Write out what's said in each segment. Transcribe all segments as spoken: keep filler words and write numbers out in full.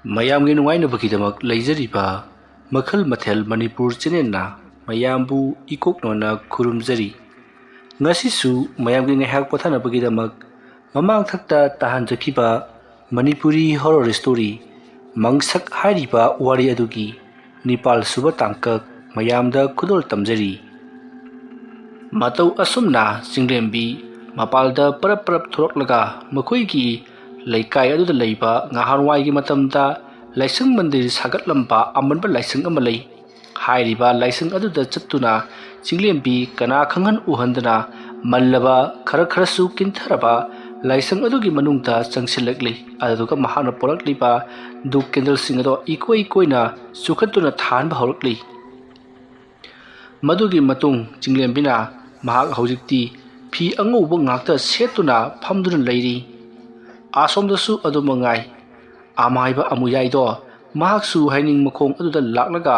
ꯃꯌꯥꯝꯒꯤ ꯅꯨꯡꯉꯥꯏꯅꯕꯒꯤꯗꯃꯛ ꯂꯩꯖꯔꯤꯕ ꯃꯈꯜ ꯃꯊꯦꯜ ꯃꯅꯤꯄꯨꯔ ꯆꯦꯅꯦꯜꯅ ꯃꯌꯥꯝꯕꯨ ꯏꯀꯣꯛꯅꯅ ꯈꯨꯔꯨꯝꯖꯔꯤ꯫ ꯉꯁꯤꯁꯨ ꯃꯌꯥꯝꯒꯤ ꯉꯥꯏꯍꯥꯛ ꯄꯣꯊꯥꯅꯕꯒꯤꯗꯃꯛ ꯃꯃꯥꯡꯊꯛꯇ ꯇꯥꯍꯟꯖꯈꯤꯕ ꯃꯅꯤꯄꯨꯔꯤ ꯍꯣꯔꯣꯔ ꯁ꯭ꯇꯣꯔꯤ ꯃꯪꯁꯛ ꯍꯥꯏꯔꯤꯕ ꯋꯥꯔꯤ ꯑꯗꯨꯒꯤ ꯅꯤꯄꯥꯜ ꯁꯨꯕ ꯇꯥꯡꯀꯛ ꯃꯌꯥꯝꯗ ꯈꯨꯗꯣꯜ ꯇꯝꯖꯔꯤ꯫ ꯃꯇꯧ ꯑꯁꯨꯝꯅ ꯆꯤꯡꯂꯦꯝꯕꯤ ꯃꯄꯥꯜꯗ ꯄꯔꯞ ꯄꯔꯞ ꯊꯣꯛꯂꯛꯂꯒ ꯃꯈꯣꯏꯒꯤ ꯂꯩꯀꯥꯏ ꯑꯗꯨꯗ ꯂꯩꯕ ꯉꯍꯥꯟꯋꯥꯏꯒꯤ ꯃꯇꯝꯗ ꯂꯥꯏꯁꯪ ꯃꯟꯗꯤꯔ ꯁꯥꯒꯠꯂꯝꯕ ꯑꯃꯟꯕ ꯂꯥꯏꯁꯪ ꯑꯃ ꯂꯩ꯫ ꯍꯥꯏꯔꯤꯕ ꯂꯥꯏꯁꯪ ꯑꯗꯨꯗ ꯆꯠꯇꯨꯅ ꯆꯤꯡꯂꯦꯝꯕꯤ ꯀꯅꯥ ꯈꯪꯍꯟ ꯎꯍꯟꯗꯅ ꯃꯜꯂꯕ ꯈꯔ ꯈꯔꯁꯨ ꯀꯤꯟꯊꯔꯕ ꯂꯥꯏꯁꯪ ꯑꯗꯨꯒꯤ ꯃꯅꯨꯡꯗ ꯆꯪꯁꯤꯜꯂꯛꯂꯤ꯫ ꯑꯗꯨꯗꯨꯒ ꯃꯍꯥꯛꯅ ꯄꯨꯔꯛꯂꯤꯕ ꯙꯨꯞ ꯀꯦꯟꯗꯜꯁꯤꯡ ꯑꯗꯣ ꯏꯀꯣꯏ ꯏꯀꯣꯏꯅ ꯆꯨꯈꯠꯇꯨꯅ ꯊꯥꯟꯕ ꯍꯧꯔꯛꯂꯤ꯫ ꯃꯗꯨꯒꯤ ꯃꯇꯨꯡ ꯆꯤꯡꯂꯦꯝꯕꯤꯅ ꯃꯍꯥꯛ ꯍꯧꯖꯤꯛꯇꯤ ꯐꯤ ꯑꯉꯧꯕ ꯉꯥꯛꯇ ꯁꯦꯠꯇꯨꯅ ꯐꯝꯗꯨꯅ ꯂꯩꯔꯤ꯫ ꯑꯁꯣꯝꯗꯁꯨ ꯑꯗꯨ ꯃꯉꯥꯏ꯫ ꯑꯃꯥꯏꯕ ꯑꯃꯨꯌꯥꯏꯗꯣ ꯃꯍꯥꯛꯁꯨ ꯍꯥꯏꯅꯤꯡ ꯃꯈꯣꯡ ꯑꯗꯨꯗ ꯂꯥꯛꯂꯒ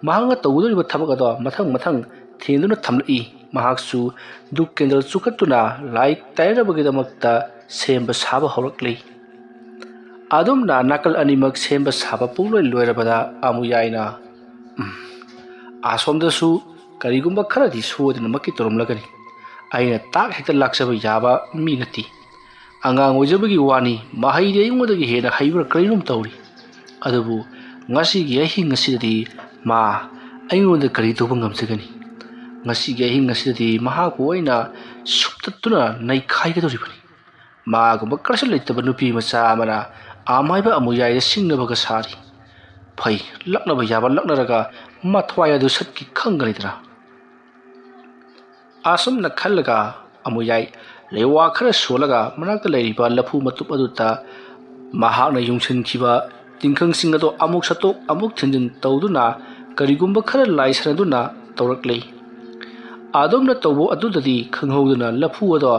ꯃꯍꯥꯛꯅ ꯇꯧꯒꯗꯧꯔꯤꯕ ꯊꯕꯛ ꯑꯗꯣ ꯃꯊꯪ ꯃꯊꯪ ꯊꯦꯡꯗꯨꯅ ꯊꯝꯂꯛꯏ꯫ ꯃꯍꯥꯛꯁꯨ ꯙꯨꯞ ꯀꯦꯟꯗꯜ ꯆꯨꯈꯠꯇꯨꯅ ꯂꯥꯏ ꯇꯩꯅꯕꯒꯤꯗꯃꯛꯇ ꯁꯦꯝꯕ ꯁꯥꯕ ꯍꯧꯔꯛꯂꯤ꯫ ꯑꯗꯨꯝꯅ ꯅꯥꯀꯜ ꯑꯅꯤꯃꯛ ꯁꯦꯝꯕ ꯁꯥꯕ ꯄꯨꯡꯂꯣꯏ ꯂꯣꯏꯔꯕꯗ ꯑꯃꯨꯌꯥꯏꯅ, "ꯎꯝ, ꯑꯁꯣꯝꯗꯁꯨ ꯀꯔꯤꯒꯨꯝꯕ ꯈꯔꯗꯤ ꯁꯣꯏꯗꯅꯃꯛꯀꯤ ꯇꯧꯔꯝꯂꯒꯅꯤ꯫ ꯑꯩꯅ ꯇꯥꯛ ꯍꯦꯛꯇ ꯂꯥꯛꯆꯕ ꯌꯥꯕ ꯃꯤ ꯅꯠꯇꯦ꯫ ꯑꯉꯥꯡ ꯑꯣꯏꯖꯕꯒꯤ ꯋꯥꯅꯤ, ꯃꯍꯩꯗꯤ ꯑꯩꯉꯣꯟꯗꯒꯤ ꯍꯦꯟꯅ ꯍꯩꯕ꯭ꯔꯥ ꯀꯔꯤꯅꯣꯝ ꯇꯧꯔꯤ꯫ ꯑꯗꯨꯕꯨ ꯉꯁꯤꯒꯤ ꯑꯍꯤꯡ ꯑꯁꯤꯗꯗꯤ ꯃꯥ ꯑꯩꯉꯣꯟꯗ ꯀꯔꯤ ꯇꯧꯕ ꯉꯝꯖꯒꯅꯤ? ꯉꯁꯤꯒꯤ ꯑꯍꯤꯡ ꯑꯁꯤꯗꯗꯤ ꯃꯍꯥꯛꯄꯨ ꯑꯩꯅ ꯁꯨꯞꯇꯠꯇꯨꯅ ꯅꯩꯈꯥꯏꯒꯗꯧꯔꯤꯕꯅꯤ꯫ ꯃꯥꯒꯨꯝꯕ ꯀꯔꯤꯁꯨ ꯂꯩꯇꯕ ꯅꯨꯄꯤ ꯃꯆꯥ ꯑꯃꯅ ꯑꯃꯥꯏꯕ ꯑꯃꯨꯌꯥꯏꯗ ꯁꯤꯡꯅꯕꯒ ꯁꯥꯔꯤ꯫ ꯐꯩ, ꯂꯛꯅꯕ ꯌꯥꯕ ꯂꯛꯅꯔꯒ ꯃꯊ꯭ꯋꯥꯏ ꯑꯗꯨ ꯁꯠꯈꯤ ꯈꯪꯒꯅꯤꯗꯅ"꯫ ꯑꯁꯨꯝꯅ ꯈꯜꯂꯒ ꯑꯃꯨꯌꯥꯏ ꯂꯩꯋꯥ ꯈꯔ ꯁꯣꯜꯂꯒ ꯃꯅꯥꯛꯇ ꯂꯩꯔꯤꯕ ꯂꯐꯨ ꯃꯇꯨꯞ ꯑꯗꯨꯗ ꯃꯍꯥꯛꯅ ꯌꯨꯡꯁꯤꯟꯈꯤꯕ ꯇꯤꯡꯈꯪꯁꯤꯡ ꯑꯗꯣ ꯑꯃꯨꯛ ꯁꯠꯇꯣꯛ ꯑꯃꯨꯛ ꯊꯤꯟꯖꯤꯟ ꯇꯧꯗꯨꯅ ꯀꯔꯤꯒꯨꯝꯕ ꯈꯔ ꯂꯥꯏꯁꯟꯅꯗꯨꯅ ꯇꯧꯔꯛꯂꯤ꯫ ꯑꯗꯨꯝꯅ ꯇꯧꯕ ꯑꯗꯨꯗꯗꯤ ꯈꯪꯍꯧꯗꯅ ꯂꯐꯨ ꯑꯗꯣ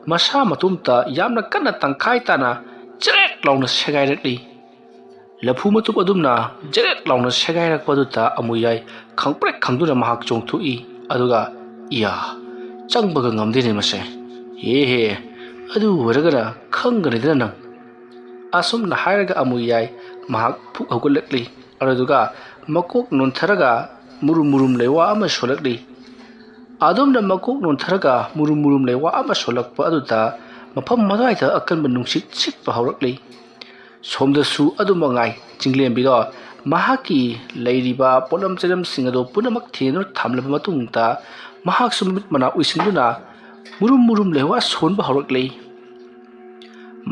ꯃꯁꯥ ꯃꯇꯣꯝꯇ ꯌꯥꯝꯅ ꯀꯟꯅ ꯇꯪꯈꯥꯏ ꯇꯥꯅ ꯆꯔꯦꯠ ꯂꯥꯎꯅ ꯁꯦꯒꯥꯏꯔꯛꯂꯤ꯫ ꯂꯐꯨ ꯃꯇꯨꯞ ꯑꯗꯨꯝꯅ ꯖꯦꯔꯦꯠ ꯂꯥꯎꯅ ꯁꯦꯒꯥꯏꯔꯛꯄꯗꯨꯗ ꯑꯃꯨꯌꯥꯏ ꯈꯪꯄ꯭ꯔꯦꯛ ꯈꯪꯗꯨꯅ ꯃꯍꯥꯛ ꯆꯣꯡꯊꯣꯛꯏ꯫ ꯑꯗꯨꯒ, "ꯏꯌꯥ, ꯆꯪꯕꯒ ꯉꯝꯗꯦꯅꯦ ꯃꯁꯦ꯫ ꯍꯦ ꯍꯦ, ꯑꯗꯨ ꯑꯣꯏꯔꯒꯅ ꯈꯪꯒꯅꯤꯗꯅ ꯅꯪ"꯫ ꯑꯁꯨꯝꯅ ꯍꯥꯏꯔꯒ ꯑꯃꯨ ꯌꯥꯏ ꯃꯍꯥꯛ ꯐꯨꯛ ꯍꯧꯒꯠꯂꯛꯂꯤ꯫ ꯑꯗꯨꯗꯨꯒ ꯃꯀꯣꯛ ꯅꯣꯟꯊꯔꯒ ꯃꯨꯔꯨꯝ ꯃꯨꯔꯨꯝ ꯂꯩꯋꯥ ꯑꯃ ꯁꯣꯜꯂꯛꯂꯤ꯫ ꯑꯗꯨꯝꯅ ꯃꯀꯣꯛ ꯅꯣꯟꯊꯔꯒ ꯃꯨꯔꯨꯝ ꯃꯨꯔꯨꯝ ꯂꯩꯋꯥ ꯑꯃ ꯁꯣꯜꯂꯛꯄ ꯑꯗꯨꯗ ꯃꯐꯝ ꯑꯗꯨꯋꯥꯏꯗ ꯑꯀꯟꯕ ꯅꯨꯡꯁꯤꯠ ꯁꯤꯠꯄ ꯍꯧꯔꯛꯂꯤ꯫ ꯁꯣꯝꯗꯁꯨ ꯑꯗꯨ ꯃꯉꯥꯏ, ꯆꯤꯡꯂꯦꯝꯕꯤꯗꯣ ꯃꯍꯥꯛꯀꯤ ꯂꯩꯔꯤꯕ ꯄꯣꯠꯂꯝ ꯆꯩꯂꯝꯁꯤꯡ ꯑꯗꯨ ꯄꯨꯝꯅꯃꯛ ꯊꯦꯡꯗꯨꯅ ꯊꯝꯂꯕ ꯃꯇꯨꯡꯗ ꯃꯍꯥꯛꯁꯨ ꯃꯃꯤꯠ ꯃꯅꯥ ꯎꯏꯁꯤꯟꯗꯨꯅ ꯃꯨꯔꯨꯝ ꯃꯨꯔꯨꯝ ꯂꯩꯋꯥ ꯁꯣꯟꯕ ꯍꯧꯔꯛꯂꯤ꯫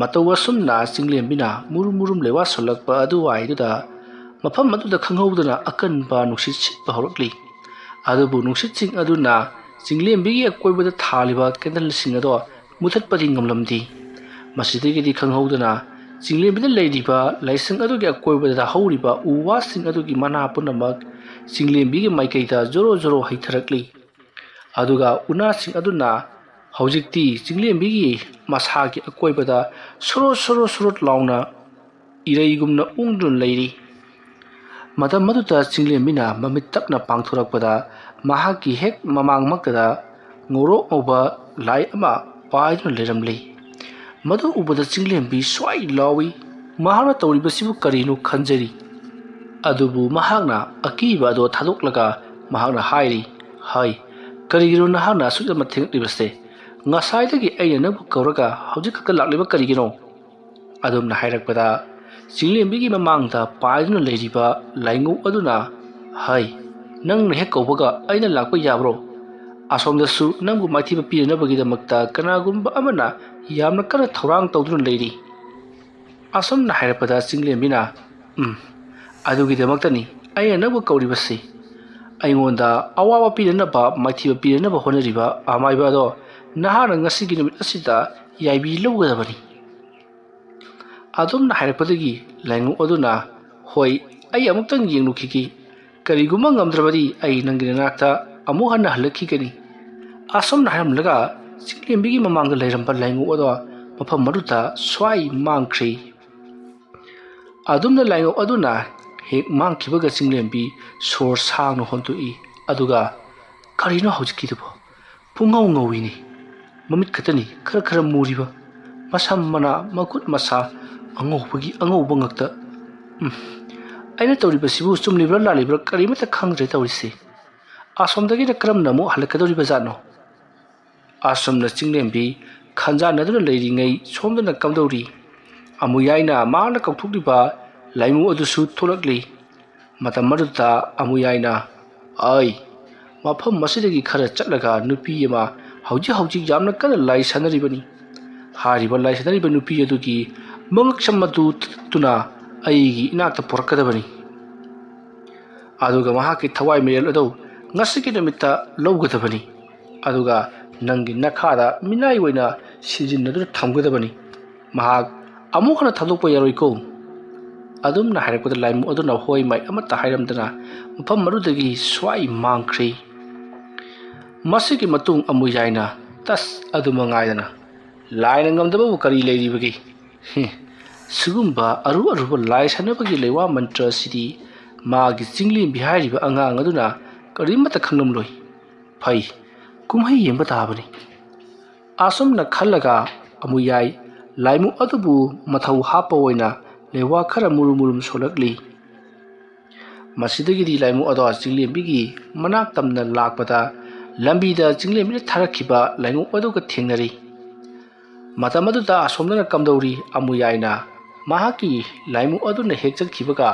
ꯃꯇꯧ ꯑꯁꯨꯝꯅ ꯆꯤꯡꯂꯦꯝꯕꯤꯅ ꯃꯨꯔꯨꯝ ꯃꯨꯔꯨꯝ ꯂꯩꯋꯥ ꯁꯣꯜꯂꯛꯄ ꯑꯗꯨꯋꯥꯏꯗꯨꯗ ꯃꯐꯝ ꯑꯗꯨꯗ ꯈꯪꯍꯧꯗꯅ ꯑꯀꯟꯕ ꯅꯨꯡꯁꯤꯠ ꯁꯤꯠꯄ ꯍꯧꯔꯛꯂꯤ꯫ ꯑꯗꯨꯕꯨ ꯅꯨꯡꯁꯤꯠꯁꯤꯡ ꯑꯗꯨꯅ ꯆꯤꯡꯂꯦꯝꯕꯤꯒꯤ ꯑꯀꯣꯏꯕꯗ ꯊꯥꯜꯂꯤꯕ ꯀꯦꯟꯗꯜꯁꯤꯡ ꯑꯗꯣ ꯃꯨꯊꯠꯄꯗꯤ ꯉꯝꯂꯝꯗꯦ꯫ ꯃꯁꯤꯗꯒꯤꯗꯤ ꯈꯪꯍꯧꯗꯅ ꯆꯤꯡꯂꯦꯝꯕꯤꯗ ꯂꯩꯔꯤꯕ ꯂꯥꯏꯁꯪ ꯑꯗꯨꯒꯤ ꯑꯀꯣꯏꯕꯗ ꯍꯧꯔꯤꯕ ꯎ ꯋꯥꯁꯤꯡ ꯑꯗꯨꯒꯤ ꯃꯅꯥ ꯄꯨꯝꯅꯃꯛ ꯆꯤꯡꯂꯦꯝꯕꯤꯒꯤ ꯃꯥꯏꯀꯩꯗ ꯖꯣꯔꯣ ꯖꯣꯔꯣ ꯍꯩꯊꯔꯛꯂꯤ꯫ ꯑꯗꯨꯒ ꯎꯅꯥꯁꯤꯡ ꯑꯗꯨꯅ ꯍꯧꯖꯤꯛꯇꯤ ꯆꯤꯡꯂꯦꯝꯕꯤꯒꯤ ꯃꯁꯥꯒꯤ ꯑꯀꯣꯏꯕꯗ ꯁꯣꯔꯣ ꯁꯣꯔꯣ ꯁꯣꯔꯣꯠ ꯂꯥꯎꯅ ꯏꯔꯩꯒꯨꯝꯅ ꯎꯪꯗꯨꯅ ꯂꯩꯔꯤ꯫ ꯃꯇꯝ ꯑꯗꯨꯗ ꯆꯤꯡꯂꯦꯝꯕꯤꯅ ꯃꯃꯤꯠ ꯇꯞꯅ ꯄꯥꯡꯊꯣꯔꯛꯄꯗ ꯃꯍꯥꯛꯀꯤ ꯍꯦꯛ ꯃꯃꯥꯡꯃꯛꯇꯗ ꯉꯧꯔꯣꯛ ꯉꯧꯕ ꯂꯥꯏ ꯑꯃ ꯄꯥꯏꯗꯨꯅ ꯂꯩꯔꯝꯂꯤ꯫ ꯃꯗꯨ ꯎꯕꯗ ꯆꯤꯡꯂꯦꯝꯕꯤ ꯁ꯭ꯋꯥꯏ ꯂꯥꯎꯏ꯫ ꯃꯍꯥꯛꯅ ꯇꯧꯔꯤꯕꯁꯤꯕꯨ ꯀꯔꯤꯅꯣ ꯈꯟꯖꯔꯤ꯫ ꯑꯗꯨꯕꯨ ꯃꯍꯥꯛꯅ ꯑꯀꯤꯕ ꯑꯗꯨ ꯊꯥꯗꯣꯛꯂꯒ ꯃꯍꯥꯛꯅ ꯍꯥꯏꯔꯤ, "ꯍꯩ, ꯀꯔꯤꯒꯤꯅꯣ ꯅꯍꯥꯛꯅ ꯑꯁꯨꯛ ꯌꯥꯝꯅ ꯊꯦꯡꯂꯛꯂꯤꯕꯁꯦ? ꯉꯁꯥꯏꯗꯒꯤ ꯑꯩꯅ ꯅꯪꯕꯨ ꯀꯧꯔꯒ ꯍꯧꯖꯤꯛ ꯈꯛꯇ ꯂꯥꯛꯂꯤꯕ ꯀꯔꯤꯒꯤꯅꯣ?" ꯑꯗꯨꯝꯅ ꯍꯥꯏꯔꯛꯄꯗ ꯆꯤꯡꯂꯦꯝꯕꯤꯒꯤ ꯃꯃꯥꯡꯗ ꯄꯥꯏꯗꯨꯅ ꯂꯩꯔꯤꯕ ꯂꯥꯏꯉꯧ ꯑꯗꯨꯅ, "ꯍꯩ, ꯅꯪꯅ ꯍꯦꯛ ꯀꯧꯕꯒ ꯑꯩꯅ ꯂꯥꯛꯄ ꯌꯥꯕ꯭ꯔꯣ? ꯑꯁꯣꯝꯗꯁꯨ ꯅꯪꯕꯨ ꯃꯥꯏꯊꯤꯕ ꯄꯤꯅꯅꯕꯒꯤꯗꯃꯛꯇ ꯀꯅꯥꯒꯨꯝꯕ ꯑꯃꯅ ꯌꯥꯝꯅ ꯀꯟꯅ ꯊꯧꯔꯥꯡ ꯇꯧꯗꯨꯅ ꯂꯩꯔꯤ꯫" ꯑꯁꯨꯝꯅ ꯍꯥꯏꯔꯛꯄꯗ ꯆꯤꯡꯂꯦꯝꯕꯤꯅ, "ꯎꯝ, ꯑꯗꯨꯒꯤꯗꯃꯛꯇꯅꯤ ꯑꯩꯅ ꯅꯪꯕꯨ ꯀꯧꯔꯤꯕꯁꯤ꯫ ꯑꯩꯉꯣꯟꯗ ꯑꯋꯥꯕ ꯄꯤꯅꯅꯕ, ꯃꯥꯏꯊꯤꯕ ꯄꯤꯅꯅꯕ ꯍꯣꯠꯅꯔꯤꯕ ꯑꯃꯥꯏꯕ ꯑꯗꯣ ꯅꯍꯥꯛꯅ ꯉꯁꯤꯒꯤ ꯅꯨꯃꯤꯠ ꯑꯁꯤꯗ ꯌꯥꯏꯕꯤ ꯂꯧꯒꯗꯕꯅꯤ꯫" ꯑꯗꯨꯝꯅ ꯍꯥꯏꯔꯛꯄꯗꯒꯤ ꯂꯥꯏꯉꯧ ꯑꯗꯨꯅ, "ꯍꯣꯏ, ꯑꯩ ꯑꯃꯨꯛꯇꯪ ꯌꯦꯡꯂꯨꯈꯤꯒꯦ꯫ ꯀꯔꯤꯒꯨꯝꯕ ꯉꯝꯗ꯭ꯔꯕꯗꯤ ꯑꯩ ꯅꯪꯒꯤ ꯅꯅꯥꯛꯇ ꯑꯃꯨꯛ ꯍꯟꯅ ꯍꯜꯂꯛꯈꯤꯒꯅꯤ꯫" ꯑꯁꯨꯝꯅ ꯍꯥꯏꯔꯝꯂꯒ ꯆꯤꯡꯂꯦꯝꯕꯤꯒꯤ ꯃꯃꯥꯡꯗ ꯂꯩꯔꯝꯕ ꯂꯥꯏꯉꯧ ꯑꯗꯣ ꯃꯐꯝ ꯑꯗꯨꯗ ꯁ꯭ꯋꯥꯏ ꯃꯥꯡꯈ꯭ꯔꯦ꯫ ꯑꯗꯨꯝꯅ ꯂꯥꯏꯉꯧ ꯑꯗꯨꯅ ꯍꯦꯛ ꯃꯥꯡꯈꯤꯕꯒ ꯆꯤꯡꯂꯦꯝꯕꯤ ꯁꯣꯔ ꯁꯥꯡꯅ ꯍꯣꯟꯗꯣꯛꯏ꯫ ꯑꯗꯨꯒ ꯀꯔꯤꯅꯣ ꯍꯧꯖꯤꯛꯀꯤꯗꯨꯕꯣ? ꯄꯨꯡꯉꯧ ꯉꯧꯏꯅꯤ꯫ ꯃꯃꯤꯠ ꯈꯛꯇꯅꯤ ꯈꯔ ꯈꯔ ꯃꯨꯔꯤꯕ꯫ ꯃꯁꯝ ꯃꯅꯥ, ꯃꯈꯨꯠ ꯃꯁꯥ, ꯑꯉꯧꯕꯒꯤ ꯑꯉꯧꯕ ꯉꯛꯇ꯫ ꯎꯝ, ꯑꯩꯅ ꯇꯧꯔꯤꯕꯁꯤꯕꯨ ꯆꯨꯝꯂꯤꯕ꯭ꯔꯥ ꯂꯥꯜꯂꯤꯕ꯭ꯔꯥ ꯀꯔꯤꯃꯠꯇ ꯈꯪꯗ꯭ꯔꯦ ꯇꯧꯔꯤꯁꯤ꯫ ꯑꯁꯣꯝꯗꯒꯤꯅ ꯀꯔꯝꯅ ꯑꯃꯨꯛ ꯍꯜꯂꯛꯀꯗꯧꯔꯤꯕ ꯖꯥꯠꯅꯣ? ꯑꯁꯨꯝꯅ ꯆꯤꯡꯂꯦꯝꯕꯤ ꯈꯟꯖꯥꯟꯅꯗꯨꯅ ꯂꯩꯔꯤꯉꯩ ꯁꯣꯝꯗꯅ ꯀꯝꯗꯧꯔꯤ? ꯑꯃꯨꯌꯥꯏꯅ ꯃꯥꯅ ꯀꯧꯊꯣꯛꯂꯤꯕ ꯂꯥꯏꯃꯨ ꯑꯗꯨꯁꯨ ꯊꯣꯛꯂꯛꯂꯤ꯫ ꯃꯇꯝ ꯑꯗꯨꯗ ꯑꯃꯨꯌꯥꯏꯅ, "ꯑꯩ ꯃꯐꯝ ꯑꯁꯤꯗꯒꯤ ꯈꯔ ꯆꯠꯂꯒ ꯅꯨꯄꯤ ꯑꯃ ꯍꯧꯖꯤꯛ ꯍꯧꯖꯤꯛ ꯌꯥꯝꯅ ꯀꯟꯅ ꯂꯥꯏ ꯁꯥꯟꯅꯔꯤꯕꯅꯤ꯫ ꯍꯥꯏꯔꯤꯕ ꯂꯥꯏ ꯁꯥꯟꯅꯔꯤꯕ ꯅꯨꯄꯤ ꯑꯗꯨꯒꯤ ꯃꯉꯛꯁꯝ ꯑꯗꯨ ꯇꯨꯅ ꯑꯩꯒꯤ ꯏꯅꯥꯛꯇ ꯄꯨꯔꯛꯀꯗꯕꯅꯤ꯫ ꯑꯗꯨꯒ ꯃꯍꯥꯛꯀꯤ ꯊꯋꯥꯏ ꯃꯔꯦꯜ ꯑꯗꯨ ꯉꯁꯤꯒꯤ ꯅꯨꯃꯤꯠꯇ ꯂꯧꯒꯗꯕꯅꯤ꯫ ꯑꯗꯨꯒ ꯅꯪꯒꯤ ꯅꯈꯥꯗ ꯃꯤꯅꯥꯏ ꯑꯣꯏꯅ ꯁꯤꯖꯤꯟꯅꯗꯨꯅ ꯊꯝꯒꯗꯕꯅꯤ꯫ ꯃꯍꯥꯛ ꯑꯃꯨꯛ ꯍꯟꯅ ꯊꯥꯗꯣꯛꯄ ꯌꯥꯔꯣꯏꯀꯣ?" ꯑꯗꯨꯝꯅ ꯍꯥꯏꯔꯛꯄꯗ ꯂꯥꯏꯃꯨ ꯑꯗꯨꯅ ꯍꯣꯏ ꯃꯥꯏ ꯑꯃꯠꯇ ꯍꯥꯏꯔꯝꯗꯅ ꯃꯐꯝ ꯑꯗꯨꯗꯒꯤ ꯁ꯭ꯋꯥꯏ ꯃꯥꯡꯈ꯭ꯔꯦ꯫ ꯃꯁꯤꯒꯤ ꯃꯇꯨꯡ ꯑꯃꯨꯌꯥꯏꯅ, "ꯇꯁ, ꯑꯗꯨ ꯃꯉꯥꯏꯗꯅ ꯂꯥꯏꯅ ꯉꯝꯗꯕꯕꯨ ꯀꯔꯤ ꯂꯩꯔꯤꯕꯒꯦ? ꯍꯦ, ꯁꯤꯒꯨꯝꯕ ꯑꯔꯨ ꯑꯔꯨꯕ ꯂꯥꯏ ꯁꯥꯟꯅꯕꯒꯤ ꯂꯩꯋꯥ ꯃꯟꯇ꯭ꯔ ꯑꯁꯤꯗꯤ ꯃꯥꯒꯤ ꯆꯤꯡꯂꯦꯝꯕꯤ ꯍꯥꯏꯔꯤꯕ ꯑꯉꯥꯡ ꯑꯗꯨꯅ ꯀꯔꯤꯃꯠꯇ ꯈꯪꯂꯝꯂꯣꯏ꯫ ꯐꯩ, ꯀꯨꯝꯍꯩ ꯌꯦꯡꯕ ꯇꯥꯕꯅꯤ"꯫ ꯑꯁꯨꯝꯅ ꯈꯜꯂꯒ ꯑꯃꯨꯌꯥꯏ ꯂꯥꯏꯃꯨ ꯑꯗꯨꯕꯨ ꯃꯊꯧ ꯍꯥꯞꯄ ꯑꯣꯏꯅ ꯂꯩꯋꯥ ꯈꯔ ꯃꯨꯔꯨꯝ ꯃꯨꯔꯨꯝ ꯁꯣꯜꯂꯛꯂꯤ꯫ ꯃꯁꯤꯗꯒꯤꯗꯤ ꯂꯥꯏꯃꯨ ꯑꯗꯣ ꯆꯤꯡꯂꯦꯝꯕꯤꯒꯤ ꯃꯅꯥꯛ ꯇꯝꯅ ꯂꯥꯛꯄꯗ ꯂꯝꯕꯤꯗ ꯆꯤꯡꯂꯦꯝꯕꯤꯅ ꯊꯥꯔꯛꯈꯤꯕ ꯂꯥꯏꯃꯨ ꯑꯗꯨꯒ ꯊꯦꯡꯅꯔꯤ꯫ ꯃꯇꯝ ꯑꯗꯨꯗ ꯑꯁꯣꯝꯗꯅ ꯀꯝꯗꯧꯔꯤ? ꯑꯃꯨꯌꯥꯏꯅ ꯃꯍꯥꯛꯀꯤ ꯂꯥꯏꯃꯨ ꯑꯗꯨꯅ ꯍꯦꯛ ꯆꯠꯈꯤꯕꯒ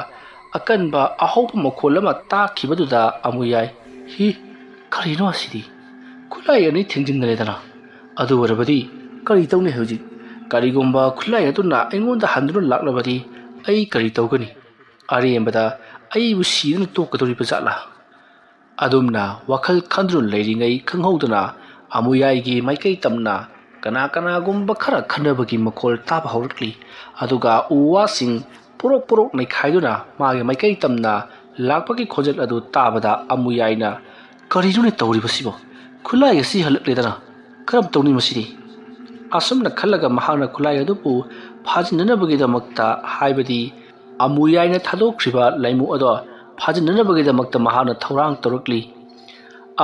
ꯑꯀꯟꯕ ꯑꯍꯧꯕ ꯃꯈꯣꯜ ꯑꯃ ꯇꯥꯈꯤꯕꯗꯨꯗ ꯑꯃꯨꯌꯥꯏ, "ꯍꯤ, ꯀꯔꯤꯅꯣ ꯑꯁꯤꯗꯤ? ꯈꯨꯠꯂꯥꯏ ꯑꯅꯤ ꯊꯦꯡꯖꯤꯟꯅꯔꯦꯗꯅ꯫ ꯑꯗꯨ ꯑꯣꯏꯔꯕꯗꯤ ꯀꯔꯤ ꯇꯧꯅꯤ ꯍꯧꯖꯤꯛ? ꯀꯔꯤꯒꯨꯝꯕ ꯈꯨꯠꯂꯥꯏ ꯑꯗꯨꯅ ꯑꯩꯉꯣꯟꯗ ꯍꯟꯗꯨꯅ ꯂꯥꯛꯂꯕꯗꯤ ꯑꯩ ꯀꯔꯤ ꯇꯧꯒꯅꯤ? ꯑꯔꯦꯝꯕꯗ ꯑꯩꯕꯨ ꯁꯤꯗꯨꯅ ꯇꯣꯛꯀꯗꯧꯔꯤꯕ ꯖꯥꯠꯂꯥ?" ꯑꯗꯨꯝꯅ ꯋꯥꯈꯜ ꯈꯟꯗꯨꯅ ꯂꯩꯔꯤꯉꯩ ꯈꯪꯍꯧꯗꯅ ꯑꯃꯨꯌꯥꯏꯒꯤ ꯃꯥꯏꯀꯩ ꯇꯝꯅ ꯀꯅꯥ ꯀꯅꯥꯒꯨꯝꯕ ꯈꯔ ꯈꯟꯅꯕꯒꯤ ꯃꯈꯣꯜ ꯇꯥꯕ ꯍꯧꯔꯛꯂꯤ꯫ ꯑꯗꯨꯒ ꯎ ꯋꯥꯁꯤꯡ ꯄꯣꯔꯣꯛ ꯄꯣꯔꯣꯛ ꯅꯩꯈꯥꯏꯗꯨꯅ ꯃꯥꯒꯤ ꯃꯥꯏꯀꯩ ꯇꯝꯅ ꯂꯥꯛꯄꯒꯤ ꯈꯣꯟꯖꯦꯜ ꯑꯗꯨ ꯇꯥꯕꯗ ꯑꯃꯨꯌꯥꯏꯅ, "ꯀꯔꯤꯅꯣꯅꯦ ꯇꯧꯔꯤꯕꯁꯤꯕꯣ? ꯈꯨꯠꯂꯥꯏ ꯑꯁꯤ ꯍꯜꯂꯛꯂꯦꯗꯅ꯫ ꯀꯔꯝ ꯇꯧꯅꯤ ꯃꯁꯤꯗꯤ?" ꯑꯁꯨꯝꯅ ꯈꯜꯂꯒ ꯃꯍꯥꯛꯅ ꯈꯨꯠꯂꯥꯏ ꯑꯗꯨꯕꯨ ꯐꯥꯖꯤꯟꯅꯅꯕꯒꯤꯗꯃꯛꯇ, ꯍꯥꯏꯕꯗꯤ ꯑꯃꯨꯌꯥꯏꯅ ꯊꯥꯗꯣꯛꯈ꯭ꯔꯤꯕ ꯂꯥꯏꯃꯨ ꯑꯗꯣ ꯐꯥꯖꯤꯟꯅꯅꯕꯒꯤꯗꯃꯛꯇ ꯃꯍꯥꯛꯅ ꯊꯧꯔꯥꯡ ꯇꯧꯔꯛꯂꯤ꯫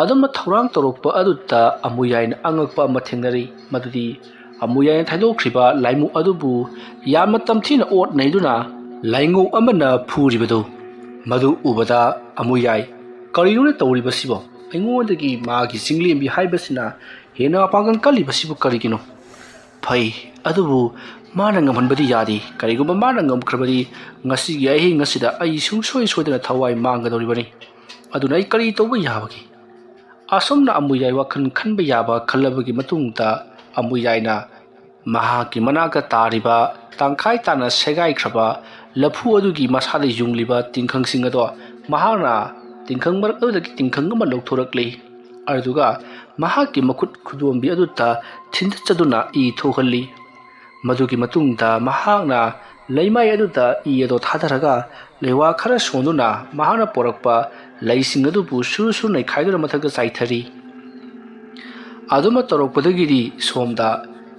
ꯑꯗꯨꯝꯅ ꯊꯧꯔꯥꯡ ꯇꯧꯔꯛꯄ ꯑꯗꯨꯗ ꯑꯃꯨꯌꯥꯏꯅ ꯑꯉꯛꯄ ꯑꯃ ꯊꯦꯡꯅꯔꯤ, ꯃꯗꯨꯗꯤ ꯑꯃꯨꯌꯥꯏꯅ ꯊꯥꯏꯗꯣꯛꯈ꯭ꯔꯤꯕ ꯂꯥꯏꯃꯨ ꯑꯗꯨꯕꯨ ꯌꯥꯝꯅ ꯇꯝꯊꯤꯅ ꯑꯣꯠ ꯅꯩꯗꯨꯅ ꯂꯥꯏꯉꯧ ꯑꯃꯅ ꯐꯨꯔꯤꯕꯗꯨ, ꯃꯗꯨ ꯎꯕꯗ ꯑꯃꯨꯌꯥꯏ, "ꯀꯔꯤꯅꯣꯅꯦ ꯇꯧꯔꯤꯕꯁꯤꯕꯣ? ꯑꯩꯉꯣꯟꯗꯒꯤ ꯃꯥꯒꯤ ꯆꯤꯡꯂꯦꯝꯕꯤ ꯍꯥꯏꯕꯁꯤꯅ ꯍꯦꯟꯅ ꯃꯄꯥꯡꯒꯜ ꯀꯜꯂꯤꯕꯁꯤꯕꯨ ꯀꯔꯤꯒꯤꯅꯣ? ꯐꯩ, ꯑꯗꯨꯕꯨ ꯃꯥꯅ ꯉꯝꯍꯟꯕꯗꯤ ꯌꯥꯗꯦ꯫ ꯀꯔꯤꯒꯨꯝꯕ ꯃꯥꯅ ꯉꯝꯈ꯭ꯔꯕꯗꯤ ꯉꯁꯤꯒꯤ ꯑꯍꯤꯡ ꯑꯁꯤꯗ ꯑꯩ ꯁꯨꯡꯁꯣꯏ ꯁꯣꯏꯗꯅ ꯊꯋꯥꯏ ꯃꯥꯡꯒꯗꯧꯔꯤꯕꯅꯤ꯫ ꯑꯗꯨꯅ ꯑꯩ ꯀꯔꯤ ꯇꯧꯕ ꯌꯥꯕꯒꯦ?" ꯑꯁꯨꯝꯅ ꯑꯃꯨꯌꯥꯏ ꯋꯥꯈꯜ ꯈꯟꯕ ꯌꯥꯕ ꯈꯜꯂꯕꯒꯤ ꯃꯇꯨꯡꯗ ꯑꯃꯨꯌꯥꯏꯅ ꯃꯍꯥꯛꯀꯤ ꯃꯅꯥꯛꯇ ꯇꯥꯔꯤꯕ ꯇꯪꯈꯥꯏ ꯇꯥꯅ ꯁꯦꯒꯥꯏꯈ꯭ꯔꯕ ꯂꯐꯨ ꯑꯗꯨꯒꯤ ꯃꯁꯥꯗ ꯌꯨꯡꯂꯤꯕ ꯇꯤꯡꯈꯪꯁꯤꯡ ꯑꯗꯣ ꯃꯍꯥꯛꯅ ꯇꯤꯡꯈꯪ ꯃꯔꯛ ꯑꯗꯨꯗꯒꯤ ꯇꯤꯡꯈꯪ ꯑꯃ ꯂꯧꯊꯣꯔꯛꯂꯤ꯫ ꯑꯗꯨꯒ ꯃꯍꯥꯛꯀꯤ ꯃꯈꯨꯠ ꯈꯨꯗꯣꯝꯕꯤ ꯑꯗꯨꯗ ꯊꯤꯟꯗꯠꯆꯗꯨꯅ ꯏ ꯊꯣꯛꯍꯜꯂꯤ꯫ ꯃꯗꯨꯒꯤ ꯃꯇꯨꯡꯗ ꯃꯍꯥꯛꯅ ꯂꯩꯃꯥꯏ ꯑꯗꯨꯗ ꯏ ꯑꯗꯨ ꯊꯥꯗꯔꯒ ꯂꯩꯋꯥ ꯈꯔ ꯁꯣꯟꯗꯨꯅ ꯃꯍꯥꯛꯅ ꯄꯣꯔꯛꯄ ꯂꯩꯁꯤꯡ ꯑꯗꯨꯕꯨ ꯁꯨꯔꯨ ꯁꯨꯔꯨ ꯅꯩꯈꯥꯏꯗꯨꯅ ꯃꯊꯛꯇ ꯆꯥꯏꯊꯔꯤ꯫ ꯑꯗꯨꯃ ꯇꯧꯔꯛꯄꯗꯒꯤꯗꯤ ꯁꯣꯝꯗ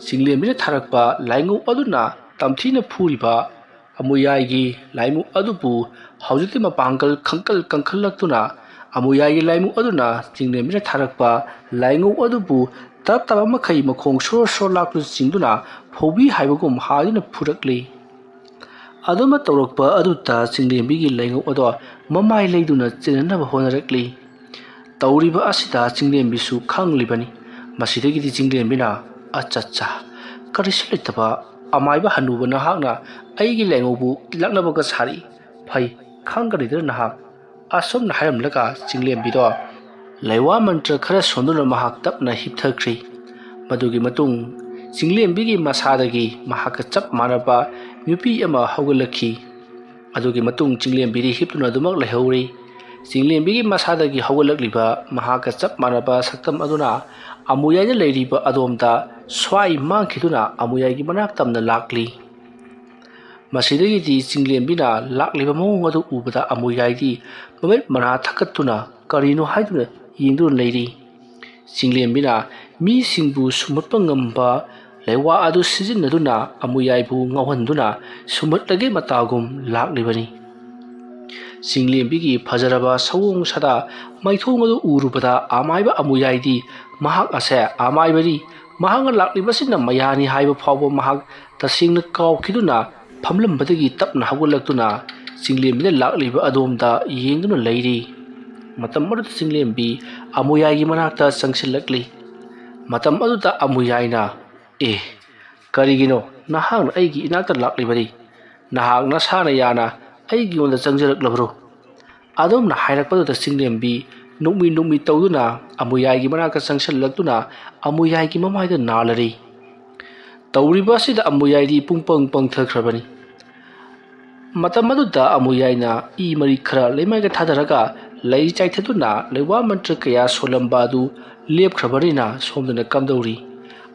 ꯆꯤꯡꯂꯦꯝꯕꯤꯅ ꯊꯥꯔꯛꯄ ꯂꯥꯏꯉꯧ ꯑꯗꯨꯅ ꯇꯝꯊꯤꯅ ꯐꯨꯔꯤꯕ ꯑꯃꯨꯌꯥꯏꯒꯤ ꯂꯥꯏꯃꯨ ꯑꯗꯨꯕꯨ ꯍꯧꯖꯤꯛꯇꯤ ꯃꯄꯥꯡꯒꯜ ꯈꯪꯀꯜ ꯀꯟꯈꯠꯂꯛꯇꯨꯅ ꯑꯃꯨꯌꯥꯏꯒꯤ ꯂꯥꯏꯃꯨ ꯑꯗꯨꯅ ꯆꯤꯡꯂꯦꯝꯕꯤꯅ ꯊꯥꯔꯛꯄ ꯂꯥꯏꯉꯧ ꯑꯗꯨꯕꯨ ꯇꯔꯞ ꯇꯔꯞ ꯃꯈꯩ ꯃꯈꯣꯡ ꯁꯣꯔ ꯁꯣꯔ ꯂꯥꯛꯇꯨꯅ ꯆꯤꯡꯗꯨꯅ ꯐꯧꯕꯤ ꯍꯥꯏꯕꯒꯨꯝ ꯍꯥꯏꯗꯨꯅ ꯐꯨꯔꯛꯂꯤ꯫ ꯑꯗꯨꯃ ꯇꯧꯔꯛꯄ ꯑꯗꯨꯗ ꯆꯤꯡꯂꯦꯝꯕꯤꯒꯤ ꯂꯥꯏꯉꯧ ꯑꯗꯣ ꯃꯃꯥꯏ ꯂꯩꯗꯨꯅ ꯆꯦꯟꯅꯅꯕ ꯍꯣꯠꯅꯔꯛꯂꯤ꯫ ꯇꯧꯔꯤꯕ ꯑꯁꯤꯗ ꯆꯤꯡꯂꯦꯝꯕꯤꯁꯨ ꯈꯪꯂꯤꯕꯅꯤ꯫ ꯃꯁꯤꯗꯒꯤꯗꯤ ꯆꯤꯡꯂꯦꯝꯕꯤꯅ, "ꯑꯆꯠꯆꯥ, ꯀꯔꯤꯁꯨ ꯂꯩꯇꯕ ꯑꯃꯥꯏꯕ ꯍꯅꯨꯕ ꯅꯍꯥꯛꯅ ꯑꯩꯒꯤ ꯂꯥꯏꯉꯧꯕꯨ ꯂꯛꯅꯕꯒ ꯁꯥꯔꯤ꯫ ꯐꯩ, ꯈꯪꯒꯅꯤꯗꯅ ꯅꯍꯥꯛ"꯫ ꯑꯁꯨꯝꯅ ꯍꯥꯏꯔꯝꯂꯒ ꯆꯤꯡꯂꯦꯝꯕꯤꯗꯣ ꯂꯩꯋꯥ ꯃꯟꯇ꯭ꯔ ꯈꯔ ꯁꯣꯟꯗꯨꯅ ꯃꯍꯥꯛ ꯇꯞꯅ ꯍꯤꯞꯊꯈ꯭ꯔꯤ꯫ ꯃꯗꯨꯒꯤ ꯃꯇꯨꯡ ꯆꯤꯡꯂꯦꯝꯕꯤꯒꯤ ꯃꯁꯥꯗꯒꯤ ꯃꯍꯥꯛꯀ ꯆꯞ ꯃꯥꯟꯅꯕ ꯅꯨꯄꯤ ꯑꯃ ꯍꯧꯒꯠꯂꯛꯈꯤ꯫ ꯑꯗꯨꯒꯤ ꯃꯇꯨꯡ ꯆꯤꯡꯂꯦꯝꯕꯤꯗꯤ ꯍꯤꯞꯇꯨꯅ ꯑꯗꯨꯃꯛ ꯂꯩꯍꯧꯔꯤ꯫ ꯆꯤꯡꯂꯦꯝꯕꯤꯒꯤ ꯃꯁꯥꯗꯒꯤ ꯍꯧꯒꯠꯂꯛꯂꯤꯕ ꯃꯍꯥꯛꯀ ꯆꯞ ꯃꯥꯟꯅꯕ ꯁꯛꯇꯝ ꯑꯗꯨꯅ ꯑꯃꯨꯌꯥꯏꯗ ꯂꯩꯔꯤꯕ ꯑꯗꯣꯝꯗ ꯁ꯭ꯋꯥꯏ ꯃꯥꯡꯈꯤꯗꯨꯅ ꯑꯃꯨꯌꯥꯏꯒꯤ ꯃꯅꯥꯛ ꯇꯝꯅ ꯂꯥꯛꯂꯤ꯫ ꯃꯁꯤꯗꯒꯤꯗꯤ ꯆꯤꯡꯂꯦꯝꯕꯤꯅ ꯂꯥꯛꯂꯤꯕ ꯃꯑꯣꯡ ꯑꯗꯨ ꯎꯕꯗ ꯑꯃꯨꯌꯥꯏꯗꯤ ꯃꯃꯤꯠ ꯃꯅꯥ ꯊꯛꯀꯠꯇꯨꯅ ꯀꯔꯤꯅꯣ ꯍꯥꯏꯗꯨꯅ ꯌꯦꯡꯗꯨꯅ ꯂꯩꯔꯤ꯫ ꯆꯤꯡꯂꯦꯝꯕꯤꯅ ꯃꯤꯁꯤꯡꯕꯨ ꯁꯨꯝꯍꯠꯄ ꯉꯝꯕ ꯂꯩꯋꯥ ꯑꯗꯨ ꯁꯤꯖꯤꯟꯅꯗꯨꯅ ꯑꯃꯨꯌꯥꯏꯕꯨ ꯉꯥꯎꯍꯟꯗꯨꯅ ꯁꯨꯝꯍꯠꯂꯒꯦ ꯃꯇꯥꯒꯨꯝ ꯂꯥꯛꯂꯤꯕꯅꯤ꯫ ꯆꯤꯡꯂꯦꯝꯕꯤꯒꯤ ꯐꯖꯔꯕ ꯁꯑꯣꯡ ꯁꯥꯗꯥ ꯃꯥꯏꯊꯣꯡ ꯑꯗꯨ ꯎꯔꯨꯕꯗ ꯑꯃꯥꯏꯕ ꯑꯃꯨꯌꯥꯏꯗꯤ ꯃꯍꯥꯛ ꯑꯁꯦ ꯑꯃꯥꯏꯕꯅꯤ, ꯃꯍꯥꯛꯅ ꯂꯥꯛꯂꯤꯕꯁꯤꯅ ꯃꯌꯥꯅꯤ ꯍꯥꯏꯕ ꯐꯥꯎꯕ ꯃꯍꯥꯛ ꯇꯁꯦꯡꯅ ꯀꯥꯎꯈꯤꯗꯨꯅ, ꯐꯝꯂꯝꯕꯗꯒꯤ ꯇꯞꯅ ꯍꯧꯒꯠꯂꯛꯇꯨꯅ ꯆꯤꯡꯂꯦꯝꯕꯤꯅ ꯂꯥꯛꯂꯤꯕ ꯑꯗꯣꯝꯗ ꯌꯦꯡꯗꯨꯅ ꯂꯩꯔꯤ꯫ ꯃꯇꯝ ꯑꯗꯨꯗ ꯆꯤꯡꯂꯦꯝꯕꯤ ꯑꯃꯨꯌꯥꯏꯒꯤ ꯃꯅꯥꯛꯇ ꯆꯪꯁꯤꯜꯂꯛꯂꯤ꯫ ꯃꯇꯝ ꯑꯗꯨꯗ ꯑꯃꯨꯌꯥꯏꯅ, "ꯑꯦ, ꯀꯔꯤꯒꯤꯅꯣ ꯅꯍꯥꯛꯅ ꯑꯩꯒꯤ ꯏꯅꯥꯛꯇ ꯂꯥꯛꯂꯤꯕꯗꯤ? ꯅꯍꯥꯛ ꯅꯁꯥꯅ ꯌꯥꯅ ꯑꯩꯒꯤꯉꯣꯟꯗ ꯆꯪꯖꯔꯛꯂꯕ꯭ꯔꯣ?" ꯑꯗꯨꯝꯅ ꯍꯥꯏꯔꯛꯄꯗꯨꯗ ꯆꯤꯡꯂꯦꯝꯕꯤ ꯅꯨꯛꯃꯤ ꯅꯨꯛꯃꯤ ꯇꯧꯗꯨꯅ ꯑꯃꯨꯌꯥꯏꯒꯤ ꯃꯅꯥꯛꯇ ꯆꯪꯁꯤꯜꯂꯛꯇꯨꯅ ꯑꯃꯨꯌꯥꯏꯒꯤ ꯃꯃꯥꯏꯗ ꯅꯥꯜꯂꯔꯤ꯫ ꯇꯧꯔꯤꯕ ꯑꯁꯤꯗ ꯑꯃꯨꯌꯥꯏꯗꯤ ꯄꯨꯡꯄꯪ ꯄꯪꯊꯈ꯭ꯔꯕꯅꯤ꯫ ꯃꯇꯝ ꯑꯗꯨꯗ ꯑꯃꯨꯌꯥꯏꯅ ꯏ ꯃꯔꯤ ꯈꯔ ꯂꯩꯃꯥꯏꯗ ꯊꯥꯗꯔꯒ ꯂꯩ ꯆꯥꯏꯊꯗꯨꯅ ꯂꯩꯋꯥ ꯃꯟꯇ꯭ꯔ ꯀꯌꯥ ꯁꯣꯜꯂꯝꯕ ꯑꯗꯨ ꯂꯦꯞꯈ꯭ꯔꯕꯅꯤꯅ ꯁꯣꯝꯗꯅ ꯀꯝꯗꯧꯔꯤ?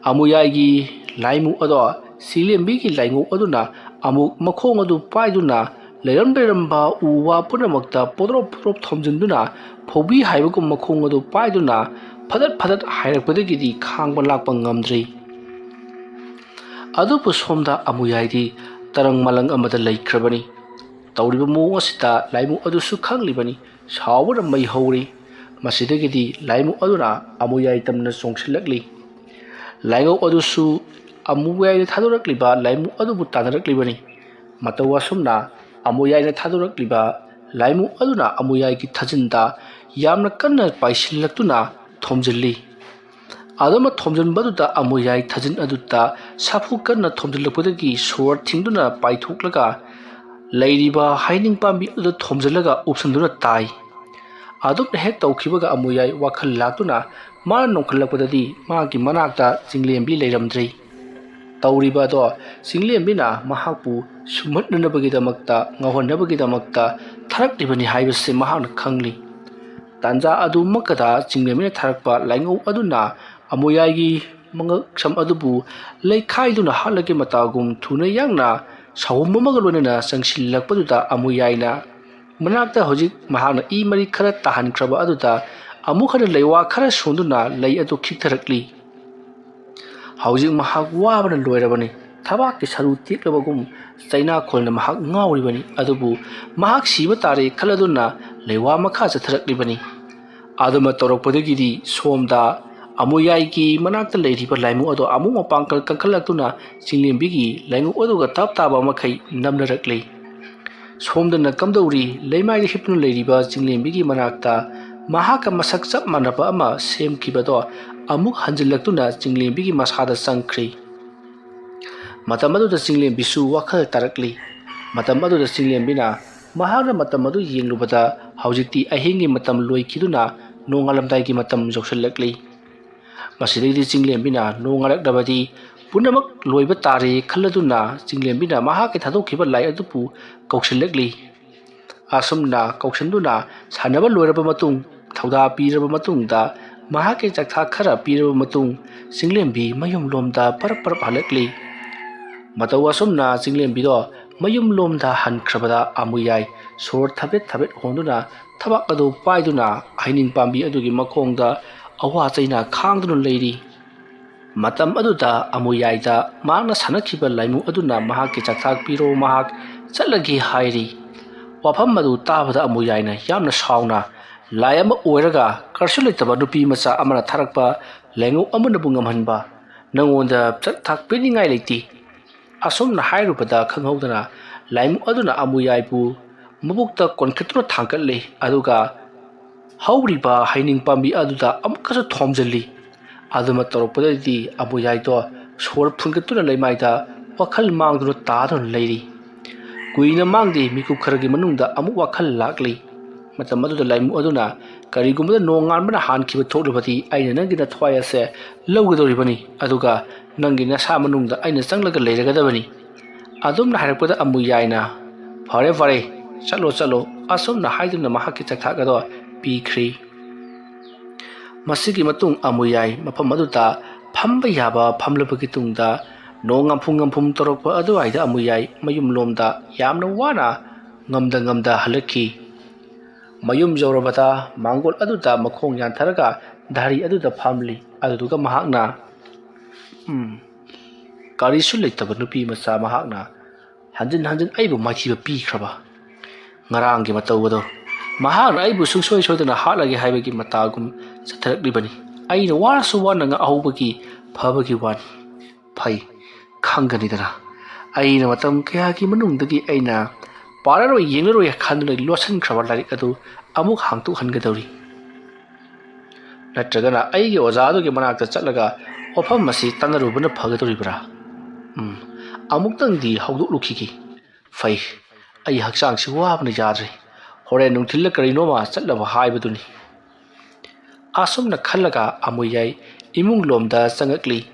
ꯑꯃꯨꯌꯥꯏꯒꯤ ꯂꯥꯏꯃꯨ ꯑꯗꯣ ꯆꯤꯡꯂꯦꯝꯕꯤꯒꯤ ꯂꯥꯏꯉꯧ ꯑꯗꯨꯅ ꯑꯃꯨꯛ ꯃꯈꯣꯡ ꯑꯗꯨ ꯄꯥꯏꯗꯨꯅ ꯂꯩꯔꯝ ꯂꯩꯔꯝꯕ ꯎ ꯋꯥ ꯄꯨꯝꯅꯃꯛꯇ ꯄꯣꯗ꯭ꯔꯣꯞ ꯄꯣꯗ꯭ꯔꯣꯞ ꯊꯣꯝꯖꯤꯟꯗꯨꯅ ꯐꯧꯕꯤ ꯍꯥꯏꯕꯒꯨꯝ ꯃꯈꯣꯡ ꯑꯗꯨ ꯄꯥꯏꯗꯨꯅ ꯐꯗꯠ ꯐꯗꯠ ꯍꯥꯏꯔꯛꯄꯗꯒꯤꯗꯤ ꯈꯥꯡꯕ ꯂꯥꯛꯄ ꯉꯝꯗ꯭ꯔꯤ꯫ ꯑꯗꯨꯕꯨ ꯁꯣꯝꯗ ꯑꯃꯨꯌꯥꯏꯗꯤ ꯇꯔꯪ ꯃꯂꯪ ꯑꯃꯗ ꯂꯩꯈ꯭ꯔꯕꯅꯤ꯫ ꯇꯧꯔꯤꯕ ꯃꯑꯣꯡ ꯑꯁꯤꯗ ꯂꯥꯏꯃꯨ ꯑꯗꯨꯁꯨ ꯈꯪꯂꯤꯕꯅꯤ꯫ ꯁꯥꯎꯕꯅ ꯃꯩ ꯍꯧꯔꯤ꯫ ꯃꯁꯤꯗꯒꯤꯗꯤ ꯂꯥꯏꯃꯨ ꯑꯗꯨꯅ ꯑꯃꯨꯌꯥꯏ ꯇꯝꯅ ꯆꯣꯡꯁꯤꯜꯂꯛꯂꯤ꯫ ꯂꯥꯏꯉꯧ ꯑꯗꯨꯁꯨ ꯑꯃꯨꯌꯥꯏꯅ ꯊꯥꯗꯣꯔꯛꯂꯤꯕ ꯂꯥꯏꯃꯨ ꯑꯗꯨꯕꯨ ꯇꯥꯟꯅꯔꯛꯂꯤꯕꯅꯤ꯫ ꯃꯇꯧ ꯑꯁꯨꯝꯅ ꯑꯃꯨꯌꯥꯏꯅ ꯊꯥꯗꯣꯔꯛꯂꯤꯕ ꯂꯥꯏꯃꯨ ꯑꯗꯨꯅ ꯑꯃꯨꯌꯥꯏꯒꯤ ꯊꯥꯖꯤꯟꯗ ꯌꯥꯝꯅ ꯀꯟꯅ ꯄꯥꯏꯁꯤꯜꯂꯛꯇꯨꯅ ꯊꯣꯝꯖꯤꯜꯂꯤ꯫ ꯑꯗꯨꯃ ꯊꯣꯝꯖꯤꯟꯕꯗꯨꯗ ꯑꯃꯨꯌꯥꯏ ꯊꯥꯖꯤꯟ ꯑꯗꯨꯗ ꯁꯥꯐꯨ ꯀꯟꯅ ꯊꯣꯝꯖꯤꯜꯂꯛꯄꯗꯒꯤ ꯁꯣꯔ ꯊꯤꯡꯗꯨꯅ ꯄꯥꯏꯊꯣꯛꯂꯒ ꯂꯩꯔꯤꯕ ꯍꯩꯅꯤꯡ ꯄꯥꯝꯕꯤ ꯑꯗꯨꯗ ꯊꯣꯝꯖꯤꯜꯂꯒ ꯎꯞꯁꯤꯟꯗꯨꯅ ꯇꯥꯏ꯫ ꯑꯗꯨꯝꯅ ꯍꯦꯛ ꯇꯧꯈꯤꯕꯒ ꯑꯃꯨꯌꯥꯏ ꯋꯥꯈꯜ ꯂꯥꯛꯇꯨꯅ ꯃꯥꯅ ꯅꯣꯡꯈꯠꯂꯛꯄꯗꯗꯤ ꯃꯥꯒꯤ ꯃꯅꯥꯛꯇ ꯆꯤꯡꯂꯦꯝꯕꯤ ꯂꯩꯔꯝꯗ꯭ꯔꯦ꯫ ꯇꯧꯔꯤꯕ ꯑꯗꯣ ꯆꯤꯡꯂꯦꯝꯕꯤꯅ ꯃꯍꯥꯛꯄꯨ ꯁꯨꯝꯍꯠꯅꯅꯕꯒꯤꯗꯃꯛꯇ, ꯉꯥꯎꯍꯟꯅꯕꯒꯤꯗꯃꯛꯇ ꯊꯥꯔꯛꯂꯤꯕꯅꯤ ꯍꯥꯏꯕꯁꯤ ꯃꯍꯥꯛꯅ ꯈꯪꯂꯤ꯫ ꯇꯥꯟꯖꯥ ꯑꯗꯨꯃꯛꯀꯗ ꯆꯤꯡꯂꯦꯝꯕꯤꯅ ꯊꯥꯔꯛꯄ ꯂꯥꯏꯉꯧ ꯑꯗꯨꯅ ꯑꯃꯨꯌꯥꯏꯒꯤ ꯃꯉꯛꯁꯝ ꯑꯗꯨꯕꯨ ꯂꯩꯈꯥꯏꯗꯨꯅ ꯍꯥꯠꯂꯒꯦ ꯃꯇꯥꯒꯨꯝ ꯊꯨꯅ ꯌꯥꯡꯅ ꯁꯥꯎꯍꯨꯝ ꯑꯃꯒ ꯂꯣꯏꯅꯅ ꯆꯪꯁꯤꯜꯂꯛꯄꯗꯨꯗ ꯑꯃꯨꯌꯥꯏꯅ ꯃꯅꯥꯛꯇ ꯍꯧꯖꯤꯛ ꯃꯍꯥꯛꯅ ꯏ ꯃꯔꯤ ꯈꯔ ꯇꯥꯍꯟꯈ꯭ꯔꯕ ꯑꯗꯨꯗ ꯑꯃꯨꯛ ꯍꯟꯅ ꯂꯩꯋꯥ ꯈꯔ ꯁꯣꯟꯗꯨꯅ ꯂꯩ ꯑꯗꯨ ꯈꯤꯛꯊꯔꯛꯂꯤ꯫ ꯍꯧꯖꯤꯛ ꯃꯍꯥꯛ ꯋꯥꯕꯅ ꯂꯣꯏꯔꯕꯅꯤ꯫ ꯊꯕꯥꯛꯀꯤ ꯁꯔꯨ ꯇꯦꯛꯂꯕꯒꯨꯝ ꯆꯩꯅꯥꯈꯣꯜꯅ ꯃꯍꯥꯛ ꯉꯥꯎꯔꯤꯕꯅꯤ꯫ ꯑꯗꯨꯕꯨ ꯃꯍꯥꯛ ꯁꯤꯕ ꯇꯥꯔꯦ ꯈꯜꯂꯗꯨꯅ ꯂꯩꯋꯥ ꯃꯈꯥ ꯆꯠꯊꯔꯛꯂꯤꯕꯅꯤ꯫ ꯑꯗꯨꯃ ꯇꯧꯔꯛꯄꯗꯒꯤꯗꯤ ꯁꯣꯝꯗ ꯑꯃꯨꯌꯥꯏꯒꯤ ꯃꯅꯥꯛꯇ ꯂꯩꯔꯤꯕ ꯂꯥꯏꯃꯨ ꯑꯗꯣ ꯑꯃꯨꯛ ꯃꯄꯥꯡꯒꯜ ꯀꯟꯈꯠꯂꯛꯇꯨꯅ ꯆꯤꯡꯂꯦꯝꯕꯤꯒꯤ ꯂꯥꯏꯃꯨ ꯑꯗꯨꯒ ꯇꯞ ꯇꯥꯕ ꯃꯈꯩ ꯅꯝꯅꯔꯛꯂꯤ꯫ ꯁꯣꯝꯗꯅ ꯀꯝꯗꯧꯔꯤ? ꯂꯩꯃꯥꯏꯗ ꯍꯤꯞꯇꯨꯅ ꯂꯩꯔꯤꯕ ꯆꯤꯡꯂꯦꯝꯕꯤꯒꯤ ꯃꯅꯥꯛꯇ ꯃꯍꯥꯛꯀ ꯃꯁꯛ ꯆꯞ ꯃꯥꯟꯅꯕ ꯑꯃ ꯁꯦꯝꯈꯤꯕꯗꯣ ꯑꯃꯨꯛ ꯍꯟꯖꯤꯜꯂꯛꯇꯨꯅ ꯆꯤꯡꯂꯦꯝꯕꯤꯒꯤ ꯃꯁꯥꯗ ꯆꯪꯈ꯭ꯔꯤ꯫ ꯃꯇꯝ ꯑꯗꯨꯗ ꯆꯤꯡꯂꯦꯝꯕꯤꯁꯨ ꯋꯥꯈꯜ ꯇꯥꯔꯛꯂꯤ꯫ ꯃꯇꯝ ꯑꯗꯨꯗ ꯆꯤꯡꯂꯦꯝꯕꯤꯅ ꯃꯍꯥꯛꯅ ꯃꯇꯝ ꯑꯗꯨ ꯌꯦꯡꯂꯨꯕꯗ ꯍꯧꯖꯤꯛꯇꯤ ꯑꯍꯤꯡꯒꯤ ꯃꯇꯝ ꯂꯣꯏꯈꯤꯗꯨꯅ ꯅꯣꯡꯉꯥꯜꯂꯝꯗꯥꯏꯒꯤ ꯃꯇꯝ ꯌꯧꯁꯤꯜꯂꯛꯂꯤ꯫ ꯃꯁꯤꯗꯩꯗꯤ ꯆꯤꯡꯂꯦꯝꯕꯤꯅ ꯅꯣꯡꯉꯥꯜꯂꯛꯂꯕꯗꯤ ꯄꯨꯝꯅꯃꯛ ꯂꯣꯏꯕ ꯇꯥꯔꯦ ꯈꯜꯂꯗꯨꯅ ꯆꯤꯡꯂꯦꯝꯕꯤꯅ ꯃꯍꯥꯛꯀꯤ ꯊꯥꯗꯣꯛꯈꯤꯕ ꯂꯥꯏ ꯑꯗꯨꯕꯨ ꯀꯧꯁꯤꯜꯂꯛꯂꯤ꯫ ꯑꯁꯨꯝꯅ ꯀꯧꯁꯤꯟꯗꯨꯅ ꯁꯥꯟꯅꯕ ꯂꯣꯏꯔꯕ ꯃꯇꯨꯡ, ꯊꯧꯗꯥ ꯄꯤꯔꯕ ꯃꯇꯨꯡꯗ, ꯃꯍꯥꯛꯀꯤ ꯆꯥꯛꯊꯥꯛ ꯈꯔ ꯄꯤꯔꯕ ꯃꯇꯨꯡ, ꯆꯤꯡꯂꯦꯝꯕꯤ ꯃꯌꯨꯝꯂꯣꯝꯗ ꯄꯔꯞ ꯄꯔꯞ ꯍꯜꯂꯛꯂꯤ꯫ ꯃꯇꯧ ꯑꯁꯨꯝꯅ ꯆꯤꯡꯂꯦꯝꯕꯤꯗꯣ ꯃꯌꯨꯝꯂꯣꯝꯗ ꯍꯟꯈ꯭ꯔꯕꯗ ꯑꯃꯨꯌꯥꯏ ꯁꯣꯔ ꯊꯕꯦꯠ ꯊꯕꯦꯠ ꯍꯣꯟꯗꯨꯅ ꯊꯕꯥꯛ ꯑꯗꯨ ꯄꯥꯏꯗꯨꯅ ꯍꯩꯅꯤꯡ ꯄꯥꯝꯕꯤ ꯑꯗꯨꯒꯤ ꯃꯈꯣꯡꯗ ꯑꯋꯥ ꯆꯩꯅ ꯈꯥꯡꯗꯨꯅ ꯂꯩꯔꯤ꯫ ꯃꯇꯝ ꯑꯗꯨꯗ ꯑꯃꯨꯌꯥꯏꯗ ꯃꯍꯥꯛꯅ ꯁꯥꯟꯅꯈꯤꯕ ꯂꯥꯏꯃꯨ ꯑꯗꯨꯅ ꯃꯍꯥꯛꯀꯤ ꯆꯥꯛꯊꯥꯛ ꯄꯤꯔꯣ, ꯃꯍꯥꯛ ꯆꯠꯂꯒꯦ ꯍꯥꯏꯔꯤ꯫ ꯋꯥꯐꯝ ꯑꯗꯨ ꯇꯥꯕꯗ ꯑꯃꯨꯌꯥꯏꯅ ꯌꯥꯝꯅ ꯁꯥꯎꯅ, "ꯂꯥꯏ ꯑꯃ ꯑꯣꯏꯔꯒ ꯀꯔꯤꯁꯨ ꯂꯩꯇꯕ ꯅꯨꯄꯤ ꯃꯆꯥ ꯑꯃꯅ ꯊꯥꯔꯛꯄ ꯂꯥꯏꯃꯨ ꯑꯃꯅꯕꯨ ꯉꯝꯍꯟꯕ? ꯅꯉꯣꯟꯗ ꯆꯥꯛꯊꯥꯛ ꯄꯤꯅꯤꯡꯉꯥꯏ ꯂꯩꯇꯦ"꯫ ꯑꯁꯨꯝꯅ ꯍꯥꯏꯔꯨꯕꯗ ꯈꯪꯍꯧꯗꯅ ꯂꯥꯏꯃꯨ ꯑꯗꯨꯅ ꯑꯃꯨꯌꯥꯏꯕꯨ ꯃꯕꯨꯛꯇ ꯀꯣꯟꯈꯠꯇꯨꯅ ꯊꯥꯡꯒꯠꯂꯤ, ꯑꯗꯨꯒ ꯍꯧꯔꯤꯕ ꯍꯩꯅꯤꯡ ꯄꯥꯝꯕꯤ ꯑꯗꯨꯗ ꯑꯃꯨꯛꯀꯁꯨ ꯊꯣꯝꯖꯤꯜꯂꯤ꯫ ꯑꯗꯨꯃ ꯇꯧꯔꯛꯄꯗꯩꯗꯤ ꯑꯃꯨꯌꯥꯏꯗꯣ ꯁꯣꯔ ꯐꯨꯟꯒꯠꯇꯨꯅ ꯂꯩꯃꯥꯏꯗ ꯋꯥꯈꯜ ꯃꯥꯡꯗꯨꯅ ꯇꯥꯗꯨꯅ ꯂꯩꯔꯤ꯫ ꯀꯨꯏꯅ ꯃꯥꯡꯗꯦ, ꯃꯤꯀꯨꯞ ꯈꯔꯒꯤ ꯃꯅꯨꯡꯗ ꯑꯃꯨꯛ ꯋꯥꯈꯜ ꯂꯥꯛꯂꯤ꯫ ꯃꯇꯝ ꯑꯗꯨꯗ ꯂꯥꯏꯃꯨ ꯑꯗꯨꯅ, "ꯀꯔꯤꯒꯨꯝꯕꯗ ꯅꯣꯡꯉꯥꯟꯕꯅ ꯍꯥꯟꯈꯤꯕ ꯊꯣꯛꯂꯕꯗꯤ ꯑꯩꯅ ꯅꯪꯒꯤ ꯅꯊ꯭ꯋꯥꯏ ꯑꯁꯦ ꯂꯧꯒꯗꯧꯔꯤꯕꯅꯤ, ꯑꯗꯨꯒ ꯅꯪꯒꯤ ꯅꯁꯥ ꯃꯅꯨꯡꯗ ꯑꯩꯅ ꯆꯪꯂꯒ ꯂꯩꯔꯒꯗꯕꯅꯤ"꯫ ꯑꯗꯨꯝꯅ ꯍꯥꯏꯔꯛꯄꯗ ꯑꯃꯨꯌꯥꯏꯅ, "ꯐꯔꯦ, ꯐꯔꯦ, ꯆꯠꯂꯣ, ꯆꯠꯂꯣ", ꯑꯁꯨꯝꯅ ꯍꯥꯏꯗꯨꯅ ꯃꯍꯥꯛꯀꯤ ꯆꯥꯛꯊꯥꯛ ꯑꯗꯣ ꯄꯤꯈ꯭ꯔꯤ꯫ ꯃꯁꯤꯒꯤ ꯃꯇꯨꯡ ꯑꯃꯨꯌꯥꯏ ꯃꯐꯝ ꯑꯗꯨꯗ ꯐꯝꯕ ꯌꯥꯕ ꯐꯝꯂꯕꯒꯤ ꯇꯨꯡꯗ ꯅꯣꯡ ꯉꯝꯐꯨ ꯉꯝꯐꯨꯝ ꯇꯧꯔꯛꯄ ꯑꯗꯨꯋꯥꯏꯗ ꯑꯃꯨꯌꯥꯏ ꯃꯌꯨꯝꯂꯣꯝꯗ ꯌꯥꯝꯅ ꯋꯥꯅ ꯉꯝꯗ ꯉꯝꯗ ꯍꯜꯂꯛꯈꯤ꯫ ꯃꯌꯨꯝ ꯌꯧꯔꯕꯗ ꯃꯥꯡꯒꯣꯜ ꯑꯗꯨꯗ ꯃꯈꯣꯡ ꯌꯥꯟꯊꯔꯒ ꯙꯥꯔꯤ ꯑꯗꯨꯗ ꯐꯝꯂꯤ꯫ ꯑꯗꯨꯗꯨꯒ ꯃꯍꯥꯛꯅ, ꯎꯝ, ꯀꯔꯤꯁꯨ ꯂꯩꯇꯕ ꯅꯨꯄꯤ ꯃꯆꯥ ꯃꯍꯥꯛꯅ ꯍꯟꯖꯤꯟ ꯍꯟꯖꯤꯟ ꯑꯩꯕꯨ ꯃꯥꯏꯊꯤꯕ ꯄꯤꯈ꯭ꯔꯕ ꯉꯔꯥꯡꯒꯤ ꯃꯇꯧ ꯑꯗꯣ꯫ ꯃꯍꯥꯛꯅ ꯑꯩꯕꯨ ꯁꯨꯡꯁꯣꯏ ꯁꯣꯏꯗꯅ ꯍꯥꯠꯂꯒꯦ ꯍꯥꯏꯕꯒꯤ ꯃꯇꯥꯒꯨꯝ ꯆꯠꯊꯔꯛꯂꯤꯕꯅꯤ꯫ ꯑꯩꯅ ꯋꯥꯔꯁꯨ ꯋꯥꯅ ꯉꯥꯛꯍꯧꯕꯒꯤ ꯐꯕꯒꯤ ꯋꯥꯅꯤ꯫ ꯐꯩ, ꯈꯪꯒꯅꯤꯗꯅ꯫ ꯑꯩꯅ ꯃꯇꯝ ꯀꯌꯥꯒꯤ ꯃꯅꯨꯡꯗꯒꯤ ꯑꯩꯅ ꯄꯥꯔꯔꯣꯏ, ꯌꯦꯡꯂꯔꯣꯏ ꯈꯟꯗꯨꯅ ꯂꯣꯠꯁꯤꯟꯈ꯭ꯔꯕ ꯂꯥꯏꯔꯤꯛ ꯑꯗꯨ ꯑꯃꯨꯛ ꯍꯥꯡꯗꯣꯛꯍꯟꯒꯗꯧꯔꯤ꯫ ꯅꯠꯇ꯭ꯔꯒꯅ ꯑꯩꯒꯤ ꯑꯣꯖꯥ ꯑꯗꯨꯒꯤ ꯃꯅꯥꯛꯇ ꯆꯠꯂꯒ ꯋꯥꯐꯝ ꯑꯁꯤ ꯇꯥꯟꯅꯔꯨꯕꯅ ꯐꯒꯗꯧꯔꯤꯕ꯭ꯔꯥ? ꯎꯝ, ꯑꯃꯨꯛꯇꯪꯗꯤ ꯍꯧꯗꯣꯛꯂꯨꯈꯤꯒꯦ꯫ ꯐꯩ, ꯑꯩ ꯍꯛꯆꯥꯡꯁꯤ ꯋꯥꯕꯅ ꯌꯥꯗ꯭ꯔꯦ꯫ ꯍꯣꯔꯦꯟ ꯅꯨꯡꯊꯤꯜꯗ ꯀꯔꯤꯅꯣꯃ ꯆꯠꯅꯕ ꯍꯥꯏꯕꯗꯨꯅꯤ꯫ ꯑꯁꯨꯝꯅ ꯈꯜꯂꯒ ꯑꯃꯨꯌꯥꯏ ꯏꯃꯨꯡ ꯂꯣꯝꯗ ꯆꯪꯉꯛꯂꯤ꯫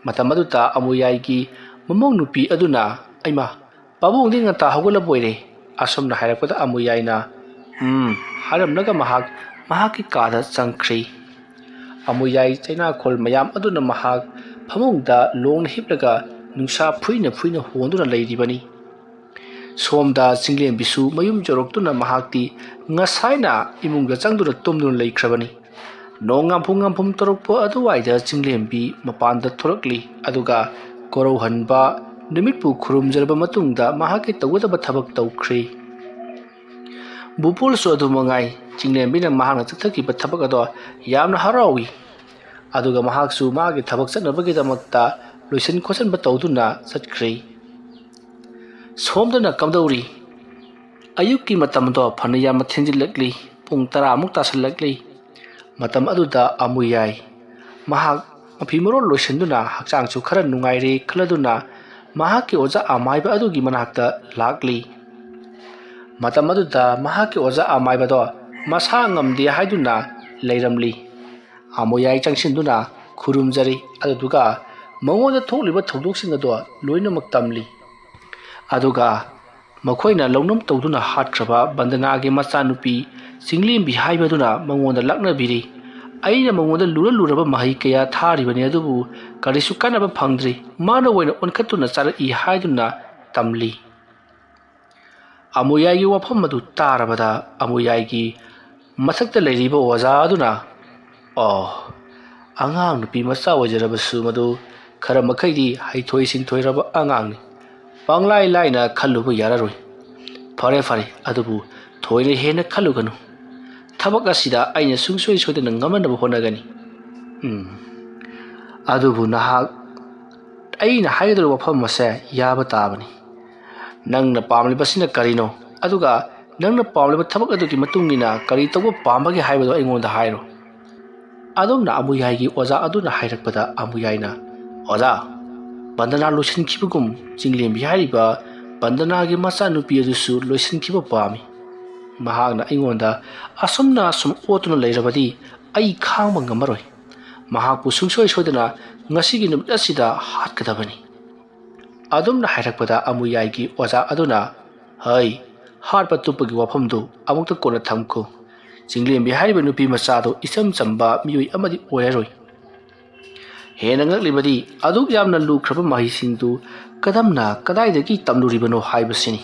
ꯃꯇꯝ ꯑꯗꯨꯗ ꯑꯃꯨꯌꯥꯏꯒꯤ ꯃꯃꯧ ꯅꯨꯄꯤ ꯑꯗꯨꯅ, "ꯑꯩꯃꯥ, ꯄꯥꯕꯨꯡꯗꯤ ꯉꯟꯇꯥ ꯍꯧꯒꯠꯂꯕꯣꯏꯔꯦ?" ꯑꯁꯨꯝꯅ ꯍꯥꯏꯔꯛꯄꯗ ꯑꯃꯨꯌꯥꯏꯅ "ꯎꯝ" ꯍꯥꯏꯔꯝꯂꯒ ꯃꯍꯥꯛ ꯃꯍꯥꯛꯀꯤ ꯀꯥꯗ ꯆꯪꯈ꯭ꯔꯤ꯫ ꯑꯃꯨꯌꯥꯏ ꯆꯩꯅꯥꯈꯣꯜ ꯃꯌꯥꯝ ꯑꯗꯨꯅ ꯃꯍꯥꯛ ꯐꯃꯨꯡꯗ ꯂꯣꯡꯅ ꯍꯤꯞꯂꯒ ꯅꯨꯡꯁꯥ ꯐꯨꯏꯅ ꯐꯨꯏꯅ ꯍꯣꯟꯗꯨꯅ ꯂꯩꯔꯤꯕꯅꯤ꯫ ꯁꯣꯝꯗ ꯆꯤꯡꯂꯦꯝꯕꯤꯁꯨ ꯃꯌꯨꯝ ꯌꯧꯔꯛꯇꯨꯅ ꯃꯍꯥꯛꯇꯤ ꯉꯁꯥꯏꯅ ꯏꯃꯨꯡꯗ ꯆꯪꯗꯨꯅ ꯇꯨꯝꯗꯨꯅ ꯂꯩꯈ꯭ꯔꯕꯅꯤ꯫ ꯅꯣꯡ ꯉꯥꯝꯐꯨ ꯉꯥꯝꯐꯨꯝ ꯇꯧꯔꯛꯄ ꯑꯗꯨꯋꯥꯏꯗ ꯆꯤꯡꯂꯦꯝꯕꯤ ꯃꯄꯥꯟꯗ ꯊꯣꯔꯛꯂꯤ, ꯑꯗꯨꯒ ꯀꯣꯔꯧꯍꯟꯕ ꯅꯨꯃꯤꯠꯄꯨ ꯈꯨꯔꯨꯝꯖꯔꯕ ꯃꯇꯨꯡꯗ ꯃꯍꯥꯛꯀꯤ ꯇꯧꯒꯗꯕ ꯊꯕꯛ ꯇꯧꯈ꯭ꯔꯤ꯫ ꯕꯨꯄꯣꯜꯁꯨ ꯑꯗꯨ ꯃꯉꯥꯏ, ꯆꯤꯡꯂꯦꯝꯕꯤꯅ ꯃꯍꯥꯛꯅ ꯆꯠꯊꯈꯤꯕ ꯊꯕꯛ ꯑꯗꯣ ꯌꯥꯝꯅ ꯍꯔꯥꯎꯏ꯫ ꯑꯗꯨꯒ ꯃꯍꯥꯛꯁꯨ ꯃꯥꯒꯤ ꯊꯕꯛ ꯆꯠꯅꯕꯒꯤꯗꯃꯛꯇ ꯂꯣꯏꯁꯤꯟ ꯈꯣꯠꯆꯤꯟꯕ ꯇꯧꯗꯨꯅ ꯆꯠꯈ꯭ꯔꯤ꯫ ꯁꯣꯝꯗꯅ ꯀꯝꯗꯧꯔꯤ? ꯑꯌꯨꯛꯀꯤ ꯃꯇꯝꯗꯣ ꯐꯅ ꯌꯥꯝꯅ ꯊꯦꯡꯖꯤꯜꯂꯛꯂꯤ꯫ ꯄꯨꯡ ꯇꯔꯥꯃꯨꯛ ꯇꯥꯁꯤꯜꯂꯛꯂꯤ꯫ ꯃꯇꯝ ꯑꯗꯨꯗ ꯑꯃꯨꯌꯥꯏ ꯃꯍꯥꯛ ꯃꯐꯤ ꯃꯔꯣꯜ ꯂꯣꯏꯁꯤꯟꯗꯨꯅ ꯍꯛꯆꯥꯡꯁꯨ ꯈꯔ ꯅꯨꯡꯉꯥꯏꯔꯦ ꯈꯜꯂꯗꯨꯅ ꯃꯍꯥꯛꯀꯤ ꯑꯣꯖꯥ ꯑꯃꯥꯏꯕ ꯑꯗꯨꯒꯤ ꯃꯅꯥꯛꯇ ꯂꯥꯛꯂꯤ꯫ ꯃꯇꯝ ꯑꯗꯨꯗ ꯃꯍꯥꯛꯀꯤ ꯑꯣꯖꯥ ꯑꯃꯥꯏꯕꯗꯣ ꯃꯁꯥ ꯉꯝꯗꯦ ꯍꯥꯏꯗꯨꯅ ꯂꯩꯔꯝꯂꯤ꯫ ꯑꯃꯨꯌꯥꯏ ꯆꯪꯁꯤꯟꯗꯨꯅ ꯈꯨꯔꯨꯝꯖꯔꯤ, ꯑꯗꯨꯗꯨꯒ ꯃꯉꯣꯟꯗ ꯊꯣꯛꯂꯤꯕ ꯊꯧꯗꯣꯛꯁꯤꯡ ꯑꯗꯣ ꯂꯣꯏꯅꯃꯛ ꯇꯝꯂꯤ꯫ ꯑꯗꯨꯒ ꯃꯈꯣꯏꯅ ꯂꯧꯅꯝ ꯇꯧꯗꯨꯅ ꯍꯥꯠꯈ꯭ꯔꯕ ꯕꯟꯗꯅꯥꯒꯤ ꯃꯆꯥꯅꯨꯄꯤ ꯆꯤꯡꯂꯦꯝꯕꯤ ꯍꯥꯏꯕꯗꯨꯅ ꯃꯉꯣꯟꯗ ꯂꯥꯛꯅꯕꯤꯔꯤ꯫ ꯑꯩꯅ ꯃꯉꯣꯟꯗ ꯂꯨꯔ ꯂꯨꯔꯕ ꯃꯍꯩ ꯀꯌꯥ ꯊꯥꯔꯤꯕꯅꯤ, ꯑꯗꯨꯕꯨ ꯀꯔꯤꯁꯨ ꯀꯥꯟꯅꯕ ꯐꯪꯗ꯭ꯔꯤ꯫ ꯃꯥꯅ ꯑꯣꯏꯅ ꯑꯣꯟꯈꯠꯇꯨꯅ ꯆꯥꯔꯛꯏ ꯍꯥꯏꯗꯨꯅ ꯇꯝꯂꯤ꯫ ꯑꯃꯨꯌꯥꯏꯒꯤ ꯋꯥꯐꯝ ꯑꯗꯨ ꯇꯥꯔꯕꯗ ꯑꯃꯨꯌꯥꯏꯒꯤ ꯃꯊꯛꯇ ꯂꯩꯔꯤꯕ ꯑꯣꯖꯥ ꯑꯗꯨꯅ, "ꯑꯣ, ꯑꯉꯥꯡ ꯅꯨꯄꯤ ꯃꯆꯥ ꯑꯣꯏꯖꯔꯕꯁꯨ ꯃꯗꯨ ꯈꯔ ꯃꯈꯩꯗꯤ ꯍꯩꯊꯣꯏ ꯁꯤꯡꯊꯣꯏꯔꯕ ꯑꯉꯥꯡꯅꯤ꯫ ꯄꯪꯂꯥꯏ ꯂꯥꯏꯅ ꯈꯜꯂꯨꯕ ꯌꯥꯔꯔꯣꯏ꯫ ꯐꯔꯦ, ꯐꯔꯦ, ꯑꯗꯨꯕꯨ ꯊꯣꯏꯅ ꯍꯦꯟꯅ ꯈꯜꯂꯨꯒꯅꯨ꯫ ꯊꯕꯛ ꯑꯁꯤꯗ ꯑꯩꯅ ꯁꯨꯡꯁꯣꯏ ꯁꯣꯏꯗꯅ ꯉꯝꯅꯅꯕ ꯍꯣꯠꯅꯒꯅꯤ꯫ ꯎꯝ, ꯑꯗꯨꯕꯨ ꯅꯍꯥꯛ ꯑꯩꯅ ꯍꯥꯏꯒꯗꯧꯔꯤꯕ ꯋꯥꯐꯝ ꯑꯁꯦ ꯌꯥꯕ ꯇꯥꯕꯅꯤ꯫ ꯅꯪꯅ ꯄꯥꯝꯂꯤꯕꯁꯤꯅ ꯀꯔꯤꯅꯣ? ꯑꯗꯨꯒ ꯅꯪꯅ ꯄꯥꯝꯂꯤꯕ ꯊꯕꯛ ꯑꯗꯨꯒꯤ ꯃꯇꯨꯡ ꯏꯟꯅ ꯀꯔꯤ ꯇꯧꯕ ꯄꯥꯝꯕꯒꯦ ꯍꯥꯏꯕꯗꯨ ꯑꯩꯉꯣꯟꯗ ꯍꯥꯏꯔꯣ꯫ ꯑꯗꯨꯝꯅ ꯑꯃꯨꯌꯥꯏꯒꯤ ꯑꯣꯖꯥ ꯑꯗꯨꯅ ꯍꯥꯏꯔꯛꯄꯗ ꯑꯃꯨꯌꯥꯏꯅ, "ꯑꯣꯖꯥ, ꯕꯟꯗꯅꯥ ꯂꯣꯏꯁꯤꯟꯈꯤꯕꯒꯨꯝ ꯆꯤꯡꯂꯦꯝꯕꯤ ꯍꯥꯏꯔꯤꯕ ꯕꯟꯗꯅꯥꯒꯤ ꯃꯆꯥꯅꯨꯄꯤ ꯑꯗꯨꯁꯨ ꯂꯣꯏꯁꯤꯟꯈꯤꯕ ꯄꯥꯝꯃꯤ꯫ ꯃꯍꯥꯛꯅ ꯑꯩꯉꯣꯟꯗ ꯑꯁꯨꯝꯅ ꯑꯁꯨꯝ ꯑꯣꯠꯇꯨꯅ ꯂꯩꯔꯕꯗꯤ ꯑꯩ ꯈꯥꯡꯕ ꯉꯝꯃꯔꯣꯏ꯫ ꯃꯍꯥꯛꯄꯨ ꯁꯨꯡꯁꯣꯏ ꯁꯣꯏꯗꯅ ꯉꯁꯤꯒꯤ ꯅꯨꯃꯤꯠ ꯑꯁꯤꯗ ꯍꯥꯠꯀꯗꯕꯅꯤ"꯫ ꯑꯗꯨꯝꯅ ꯍꯥꯏꯔꯛꯄꯗ ꯑꯃꯨꯌꯥꯏꯒꯤ ꯑꯣꯖꯥ ꯑꯗꯨꯅ, "ꯍꯩ, ꯍꯥꯠꯄ ꯇꯨꯞꯄꯒꯤ ꯋꯥꯐꯝꯗꯨ ꯑꯃꯨꯛꯇ ꯀꯣꯟꯅ ꯊꯝꯈꯣ꯫ ꯆꯤꯡꯂꯦꯝꯕꯤ ꯍꯥꯏꯔꯤꯕ ꯅꯨꯄꯤ ꯃꯆꯥꯗꯨ ꯏꯆꯝ ꯆꯝꯕ ꯃꯤꯑꯣꯏ ꯑꯃꯗꯤ ꯑꯣꯏꯔꯔꯣꯏ꯫ ꯍꯦꯟꯅ ꯉꯛꯂꯤꯕꯗꯤ ꯑꯗꯨꯛ ꯌꯥꯝꯅ ꯂꯨꯈ꯭ꯔꯕ ꯃꯍꯩꯁꯤꯡꯗꯨ ꯀꯗꯝꯅ ꯀꯗꯥꯏꯗꯒꯤ ꯇꯝꯂꯨꯔꯤꯕꯅꯣ ꯍꯥꯏꯕꯁꯤꯅꯤ꯫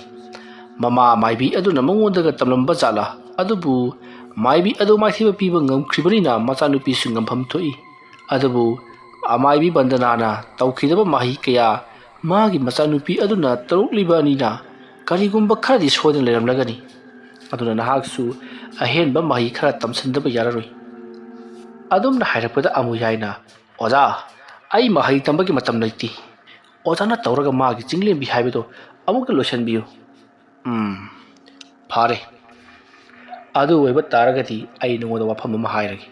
ꯃꯃꯥ ꯃꯥꯏꯕꯤ ꯑꯗꯨꯅ ꯃꯉꯣꯟꯗꯒ ꯇꯝꯂꯝꯕ ꯖꯥꯠꯂꯥ? ꯑꯗꯨꯕꯨ ꯃꯥꯏꯕꯤ ꯑꯗꯨ ꯃꯥꯏꯊꯤꯕ ꯄꯤꯕ ꯉꯝꯈ꯭ꯔꯤꯕꯅꯤꯅ ꯃꯆꯥꯅꯨꯄꯤꯁꯨ ꯉꯝꯐꯝ ꯊꯣꯛꯏ꯫ ꯑꯗꯨꯕꯨ ꯑꯃꯥꯏꯕꯤ ꯕꯟꯗꯅꯥꯅ ꯇꯧꯈꯤꯗꯕ ꯃꯍꯩ ꯀꯌꯥ ꯃꯥꯒꯤ ꯃꯆꯥꯅꯨꯄꯤ ꯑꯗꯨꯅ ꯇꯧꯔꯛꯂꯤꯕꯅꯤꯅ ꯀꯔꯤꯒꯨꯝꯕ ꯈꯔꯗꯤ ꯁꯣꯏꯗꯅ ꯂꯩꯔꯝꯂꯒꯅꯤ꯫ ꯑꯗꯨꯅ ꯅꯍꯥꯛꯁꯨ ꯑꯍꯦꯟꯕ ꯃꯍꯩ ꯈꯔ ꯇꯝꯁꯤꯟꯗꯕ ꯌꯥꯔꯔꯣꯏ"꯫ ꯑꯗꯨꯝꯅ ꯍꯥꯏꯔꯛꯄꯗ ꯑꯃꯨꯌꯥꯏꯅ, "ꯑꯣꯖꯥ, ꯑꯩ ꯃꯍꯩ ꯇꯝꯕꯒꯤ ꯃꯇꯝ ꯂꯩꯇꯦ꯫ ꯑꯣꯖꯥꯅ ꯇꯧꯔꯒ ꯃꯥꯒꯤ ꯆꯤꯡꯂꯦꯝꯕꯤ ꯍꯥꯏꯕꯗꯨ ꯑꯃꯨꯛꯇ ꯂꯣꯏꯁꯤꯟꯕꯤꯌꯨ"꯫ "ꯎꯝ, ꯐꯔꯦ꯫ ꯑꯗꯨ ꯑꯣꯏꯕ ꯇꯥꯔꯒꯗꯤ ꯑꯩ ꯅꯉꯣꯟꯗ ꯋꯥꯐꯝ ꯑꯃ ꯍꯥꯏꯔꯒꯦ꯫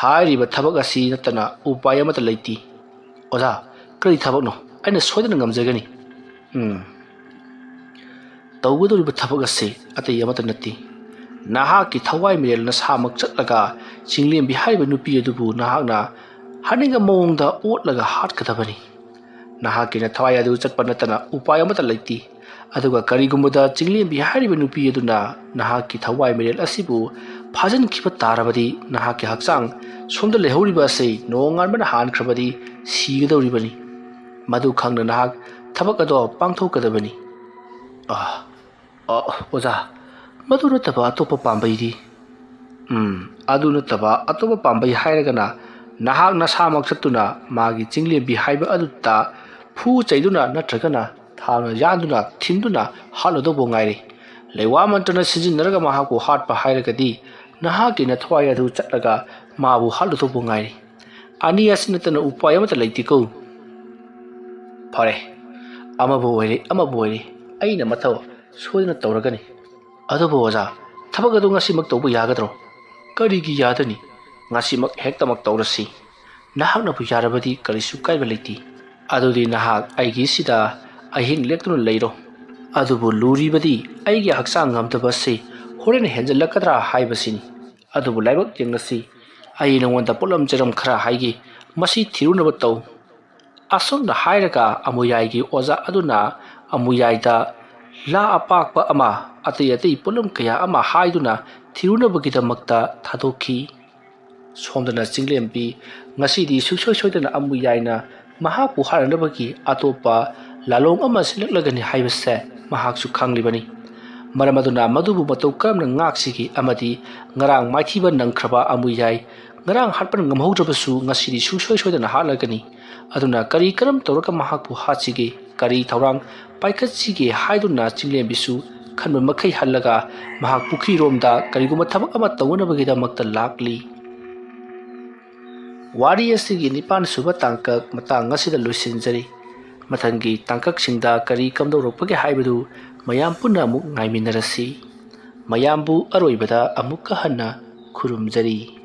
ꯍꯥꯏꯔꯤꯕ ꯊꯕꯛ ꯑꯁꯤ ꯅꯠꯇꯅ ꯎꯄꯥꯏ ꯑꯃꯠꯇ ꯂꯩꯇꯦ"꯫ "ꯑꯣꯖꯥ, ꯀꯔꯤ ꯊꯕꯛꯅꯣ? ꯑꯩꯅ ꯁꯣꯏꯗꯅ ꯉꯝꯖꯒꯅꯤ"꯫ "ꯎꯝ, ꯇꯧꯒꯗꯧꯔꯤꯕ ꯊꯕꯛ ꯑꯁꯤ ꯑꯇꯩ ꯑꯃꯠꯇ ꯅꯠꯇꯦ꯫ ꯅꯍꯥꯛꯀꯤ ꯊꯋꯥꯏ ꯃꯤꯔꯦꯜ ꯅꯁꯥꯃꯛ ꯆꯠꯂꯒ ꯆꯤꯡꯂꯦꯝꯕꯤ ꯍꯥꯏꯔꯤꯕ ꯅꯨꯄꯤ ꯑꯗꯨꯕꯨ ꯅꯍꯥꯛꯅ ꯍꯥꯠꯅꯤꯡꯕ ꯃꯑꯣꯡꯗ ꯑꯣꯠꯂꯒ ꯍꯥꯠꯀꯗꯕꯅꯤ꯫ ꯅꯍꯥꯛꯀꯤ ꯅꯊꯋꯥꯏ ꯑꯗꯨ ꯆꯠꯄ ꯅꯠꯇꯅ ꯎꯄꯥꯏ ꯑꯃꯠꯇ ꯂꯩꯇꯦ꯫ ꯑꯗꯨꯒ ꯀꯔꯤꯒꯨꯝꯕꯗ ꯆꯤꯡꯂꯦꯝꯕꯤ ꯍꯥꯏꯔꯤꯕ ꯅꯨꯄꯤ ꯑꯗꯨꯅ ꯅꯍꯥꯛꯀꯤ ꯊꯋꯥꯏ ꯃꯤꯔꯦꯜ ꯑꯁꯤꯕꯨ ꯐꯥꯖꯤꯟꯈꯤꯕ ꯇꯥꯔꯕꯗꯤ ꯅꯍꯥꯛꯀꯤ ꯍꯛꯆꯥꯡ ꯁꯣꯝꯗ ꯂꯩꯍꯧꯔꯤꯕ ꯑꯁꯤ ꯅꯣꯡꯉꯥꯟꯕꯅ ꯍꯥꯟꯈ꯭ꯔꯕꯗꯤ ꯁꯤꯒꯗꯧꯔꯤꯕꯅꯤ꯫ ꯃꯗꯨ ꯈꯪꯅ ꯅꯍꯥꯛ ꯊꯕꯛ ꯑꯗꯣ ꯄꯥꯡꯊꯣꯛꯀꯗꯕꯅꯤ"꯫ "ꯑꯥ, ꯑ, ꯑꯣꯖꯥ, ꯃꯗꯨ ꯅꯠꯇꯕ ꯑꯇꯣꯞꯄ ꯄꯥꯝꯕꯩꯗꯤ?" "ꯎꯝ, ꯑꯗꯨ ꯅꯠꯇꯕ ꯑꯇꯣꯞꯄ ꯄꯥꯝꯕꯩ ꯍꯥꯏꯔꯒꯅ ꯅꯍꯥꯛ ꯅꯁꯥꯃꯛ ꯆꯠꯇꯨꯅ ꯃꯥꯒꯤ ꯆꯤꯡꯂꯦꯝꯕꯤ ꯍꯥꯏꯕ ꯑꯗꯨꯗ ꯐꯨ ꯆꯩꯗꯨꯅ ꯅꯠꯇ꯭ꯔꯒꯅ ꯊꯥꯡꯅ ꯌꯥꯟꯗꯨꯅ ꯊꯤꯟꯗꯨꯅ ꯍꯥꯠꯂꯨꯗꯧꯕ ꯉꯥꯏꯔꯦ꯫ ꯂꯩꯋꯥ ꯃꯟꯇ꯭ꯔꯅ ꯁꯤꯖꯤꯟꯅꯔꯒ ꯃꯍꯥꯛꯄꯨ ꯍꯥꯠꯄ ꯍꯥꯏꯔꯒꯗꯤ ꯅꯍꯥꯛꯀꯤ ꯅꯊꯋꯥꯏ ꯑꯗꯨ ꯆꯠꯂꯒ ꯃꯥꯕꯨ ꯍꯥꯠꯂꯨꯗꯧꯕ ꯉꯥꯏꯔꯤ꯫ ꯑꯅꯤ ꯑꯁꯤ ꯅꯠꯇꯅ ꯎꯄꯥꯏ ꯑꯃꯠꯇ ꯂꯩꯇꯦꯀꯣ꯫ ꯐꯔꯦ, ꯑꯃꯕꯨ ꯑꯣꯏꯔꯦ ꯑꯃꯕꯨ ꯑꯣꯏꯔꯦ, ꯑꯩꯅ ꯃꯊꯧ ꯁꯣꯏꯗꯅ ꯇꯧꯔꯒꯅꯤ꯫ ꯑꯗꯨꯕꯨ ꯑꯣꯖꯥ, ꯊꯕꯛ ꯑꯗꯨ ꯉꯁꯤꯃꯛ ꯇꯧꯕ ꯌꯥꯒꯗ꯭ꯔꯣ? ꯀꯔꯤꯒꯤ ꯌꯥꯗꯅꯤ? ꯉꯁꯤꯃꯛ ꯍꯦꯛꯇꯃꯛ ꯇꯧꯔꯁꯤ꯫ ꯅꯍꯥꯛꯅꯕꯨ ꯌꯥꯔꯕꯗꯤ ꯀꯔꯤꯁꯨ ꯀꯥꯏꯕ ꯂꯩꯇꯦ꯫ ꯑꯗꯨꯗꯤ ꯅꯍꯥꯛ ꯑꯩꯒꯤꯁꯤꯗ ꯑꯍꯤꯡ ꯂꯦꯛꯇꯨꯅ ꯂꯩꯔꯣ꯫ ꯑꯗꯨꯕꯨ ꯂꯨꯔꯤꯕꯗꯤ ꯑꯩꯒꯤ ꯍꯛꯆꯥꯡ ꯉꯝꯗꯕ ꯑꯁꯤ ꯍꯣꯔꯦꯟ ꯍꯦꯟꯖꯜꯂꯛꯀꯗ꯭ꯔꯥ ꯍꯥꯏꯕꯁꯤꯅꯤ꯫ ꯑꯗꯨꯕꯨ ꯂꯥꯏꯕꯛ ꯌꯦꯡꯂꯁꯤ, ꯑꯩ ꯅꯉꯣꯟꯗ ꯄꯣꯠꯂꯝ ꯆꯩꯔꯝ ꯈꯔ ꯍꯥꯏꯒꯦ, ꯃꯁꯤ ꯊꯤꯔꯨꯅꯕ ꯇꯧ꯫ ꯑꯁꯨꯝꯅ ꯍꯥꯏꯔꯒ ꯑꯃꯨꯌꯥꯏꯒꯤ ꯑꯣꯖꯥ ꯑꯗꯨꯅ ꯑꯃꯨꯌꯥꯏꯗ ꯂꯥ ꯑꯄꯥꯛꯄ ꯑꯃ, ꯑꯇꯩ ꯑꯇꯩ ꯄꯣꯠꯂꯝ ꯀꯌꯥ ꯑꯃ ꯍꯥꯏꯗꯨꯅ ꯊꯤꯔꯨꯅꯕꯒꯤꯗꯃꯛꯇ ꯊꯥꯗꯣꯛꯈꯤ꯫ ꯁꯣꯝꯗꯅ ꯆꯤꯡꯂꯦꯝꯕꯤ ꯉꯁꯤꯗꯤ ꯁꯨꯡꯁꯣꯏ ꯁꯣꯏꯗꯅ ꯑꯃꯨꯌꯥꯏꯅ ꯃꯍꯥꯛꯄꯨ ꯍꯥꯠꯅꯅꯕꯒꯤ ꯑꯇꯣꯞꯄ ꯂꯥꯂꯣꯡ ꯑꯃ ꯁꯤꯜꯂꯛꯂꯒꯅꯤ ꯍꯥꯏꯕꯁꯦ ꯃꯍꯥꯛꯁꯨ ꯈꯪꯂꯤꯕꯅꯤ꯫ ꯃꯔꯝ ꯑꯗꯨꯅ ꯃꯗꯨꯕꯨ ꯃꯇꯧ ꯀꯔꯝꯅ ꯉꯥꯛꯁꯤꯒꯦ ꯑꯃꯗꯤ ꯉꯔꯥꯡ ꯃꯥꯏꯊꯤꯕ ꯅꯪꯈ꯭ꯔꯕ ꯑꯃꯨꯌꯥꯏ ꯉꯔꯥꯡ ꯍꯥꯠꯄ ꯉꯝꯍꯧꯗ꯭ꯔꯕꯁꯨ ꯉꯁꯤꯗꯤ ꯁꯨꯡꯁꯣꯏ ꯁꯣꯏꯗꯅ ꯍꯥꯠꯂꯒꯅꯤ꯫ ꯑꯗꯨꯅ ꯀꯔꯤ ꯀꯔꯝ ꯇꯧꯔꯒ ꯃꯍꯥꯛꯄꯨ ꯍꯥꯠꯁꯤꯒꯦ, ꯀꯔꯤ ꯊꯧꯔꯥꯡ ꯄꯥꯏꯈꯠꯁꯤꯒꯦ ꯍꯥꯏꯗꯨꯅ ꯆꯤꯡꯂꯦꯝꯕꯤꯁꯨ ꯈꯟꯕ ꯃꯈꯩ ꯍꯜꯂꯒ ꯃꯍꯥꯛ ꯄꯨꯈ꯭ꯔꯤꯔꯣꯝꯗ ꯀꯔꯤꯒꯨꯝꯕ ꯊꯕꯛ ꯑꯃ ꯇꯧꯅꯅꯕꯒꯤꯗꯃꯛꯇ ꯂꯥꯛꯂꯤ꯫ ꯋꯥꯔꯤ ꯑꯁꯤꯒꯤ ꯅꯤꯄꯥꯟ ꯁꯨꯕ ꯇꯥꯡꯀꯛ ꯃꯇꯥꯡ ꯑꯁꯤꯗ ꯂꯣꯏꯁꯤꯟꯖꯔꯤ꯫ ꯃꯊꯪꯒꯤ ꯇꯥꯡꯀꯛꯁꯤꯡꯗ ꯀꯔꯤ ꯀꯝꯗꯧꯔꯛꯄꯒꯦ ꯍꯥꯏꯕꯗꯨ ꯃꯌꯥꯝ ꯄꯨꯟꯅ ꯑꯃꯨꯛ ꯉꯥꯏꯃꯤꯟꯅꯔꯁꯤ꯫ ꯃꯌꯥꯝꯕꯨ ꯑꯔꯣꯏꯕꯗ ꯑꯃꯨꯛꯀ ꯍꯟꯅ ꯈꯨꯔꯨꯝꯖꯔꯤ꯫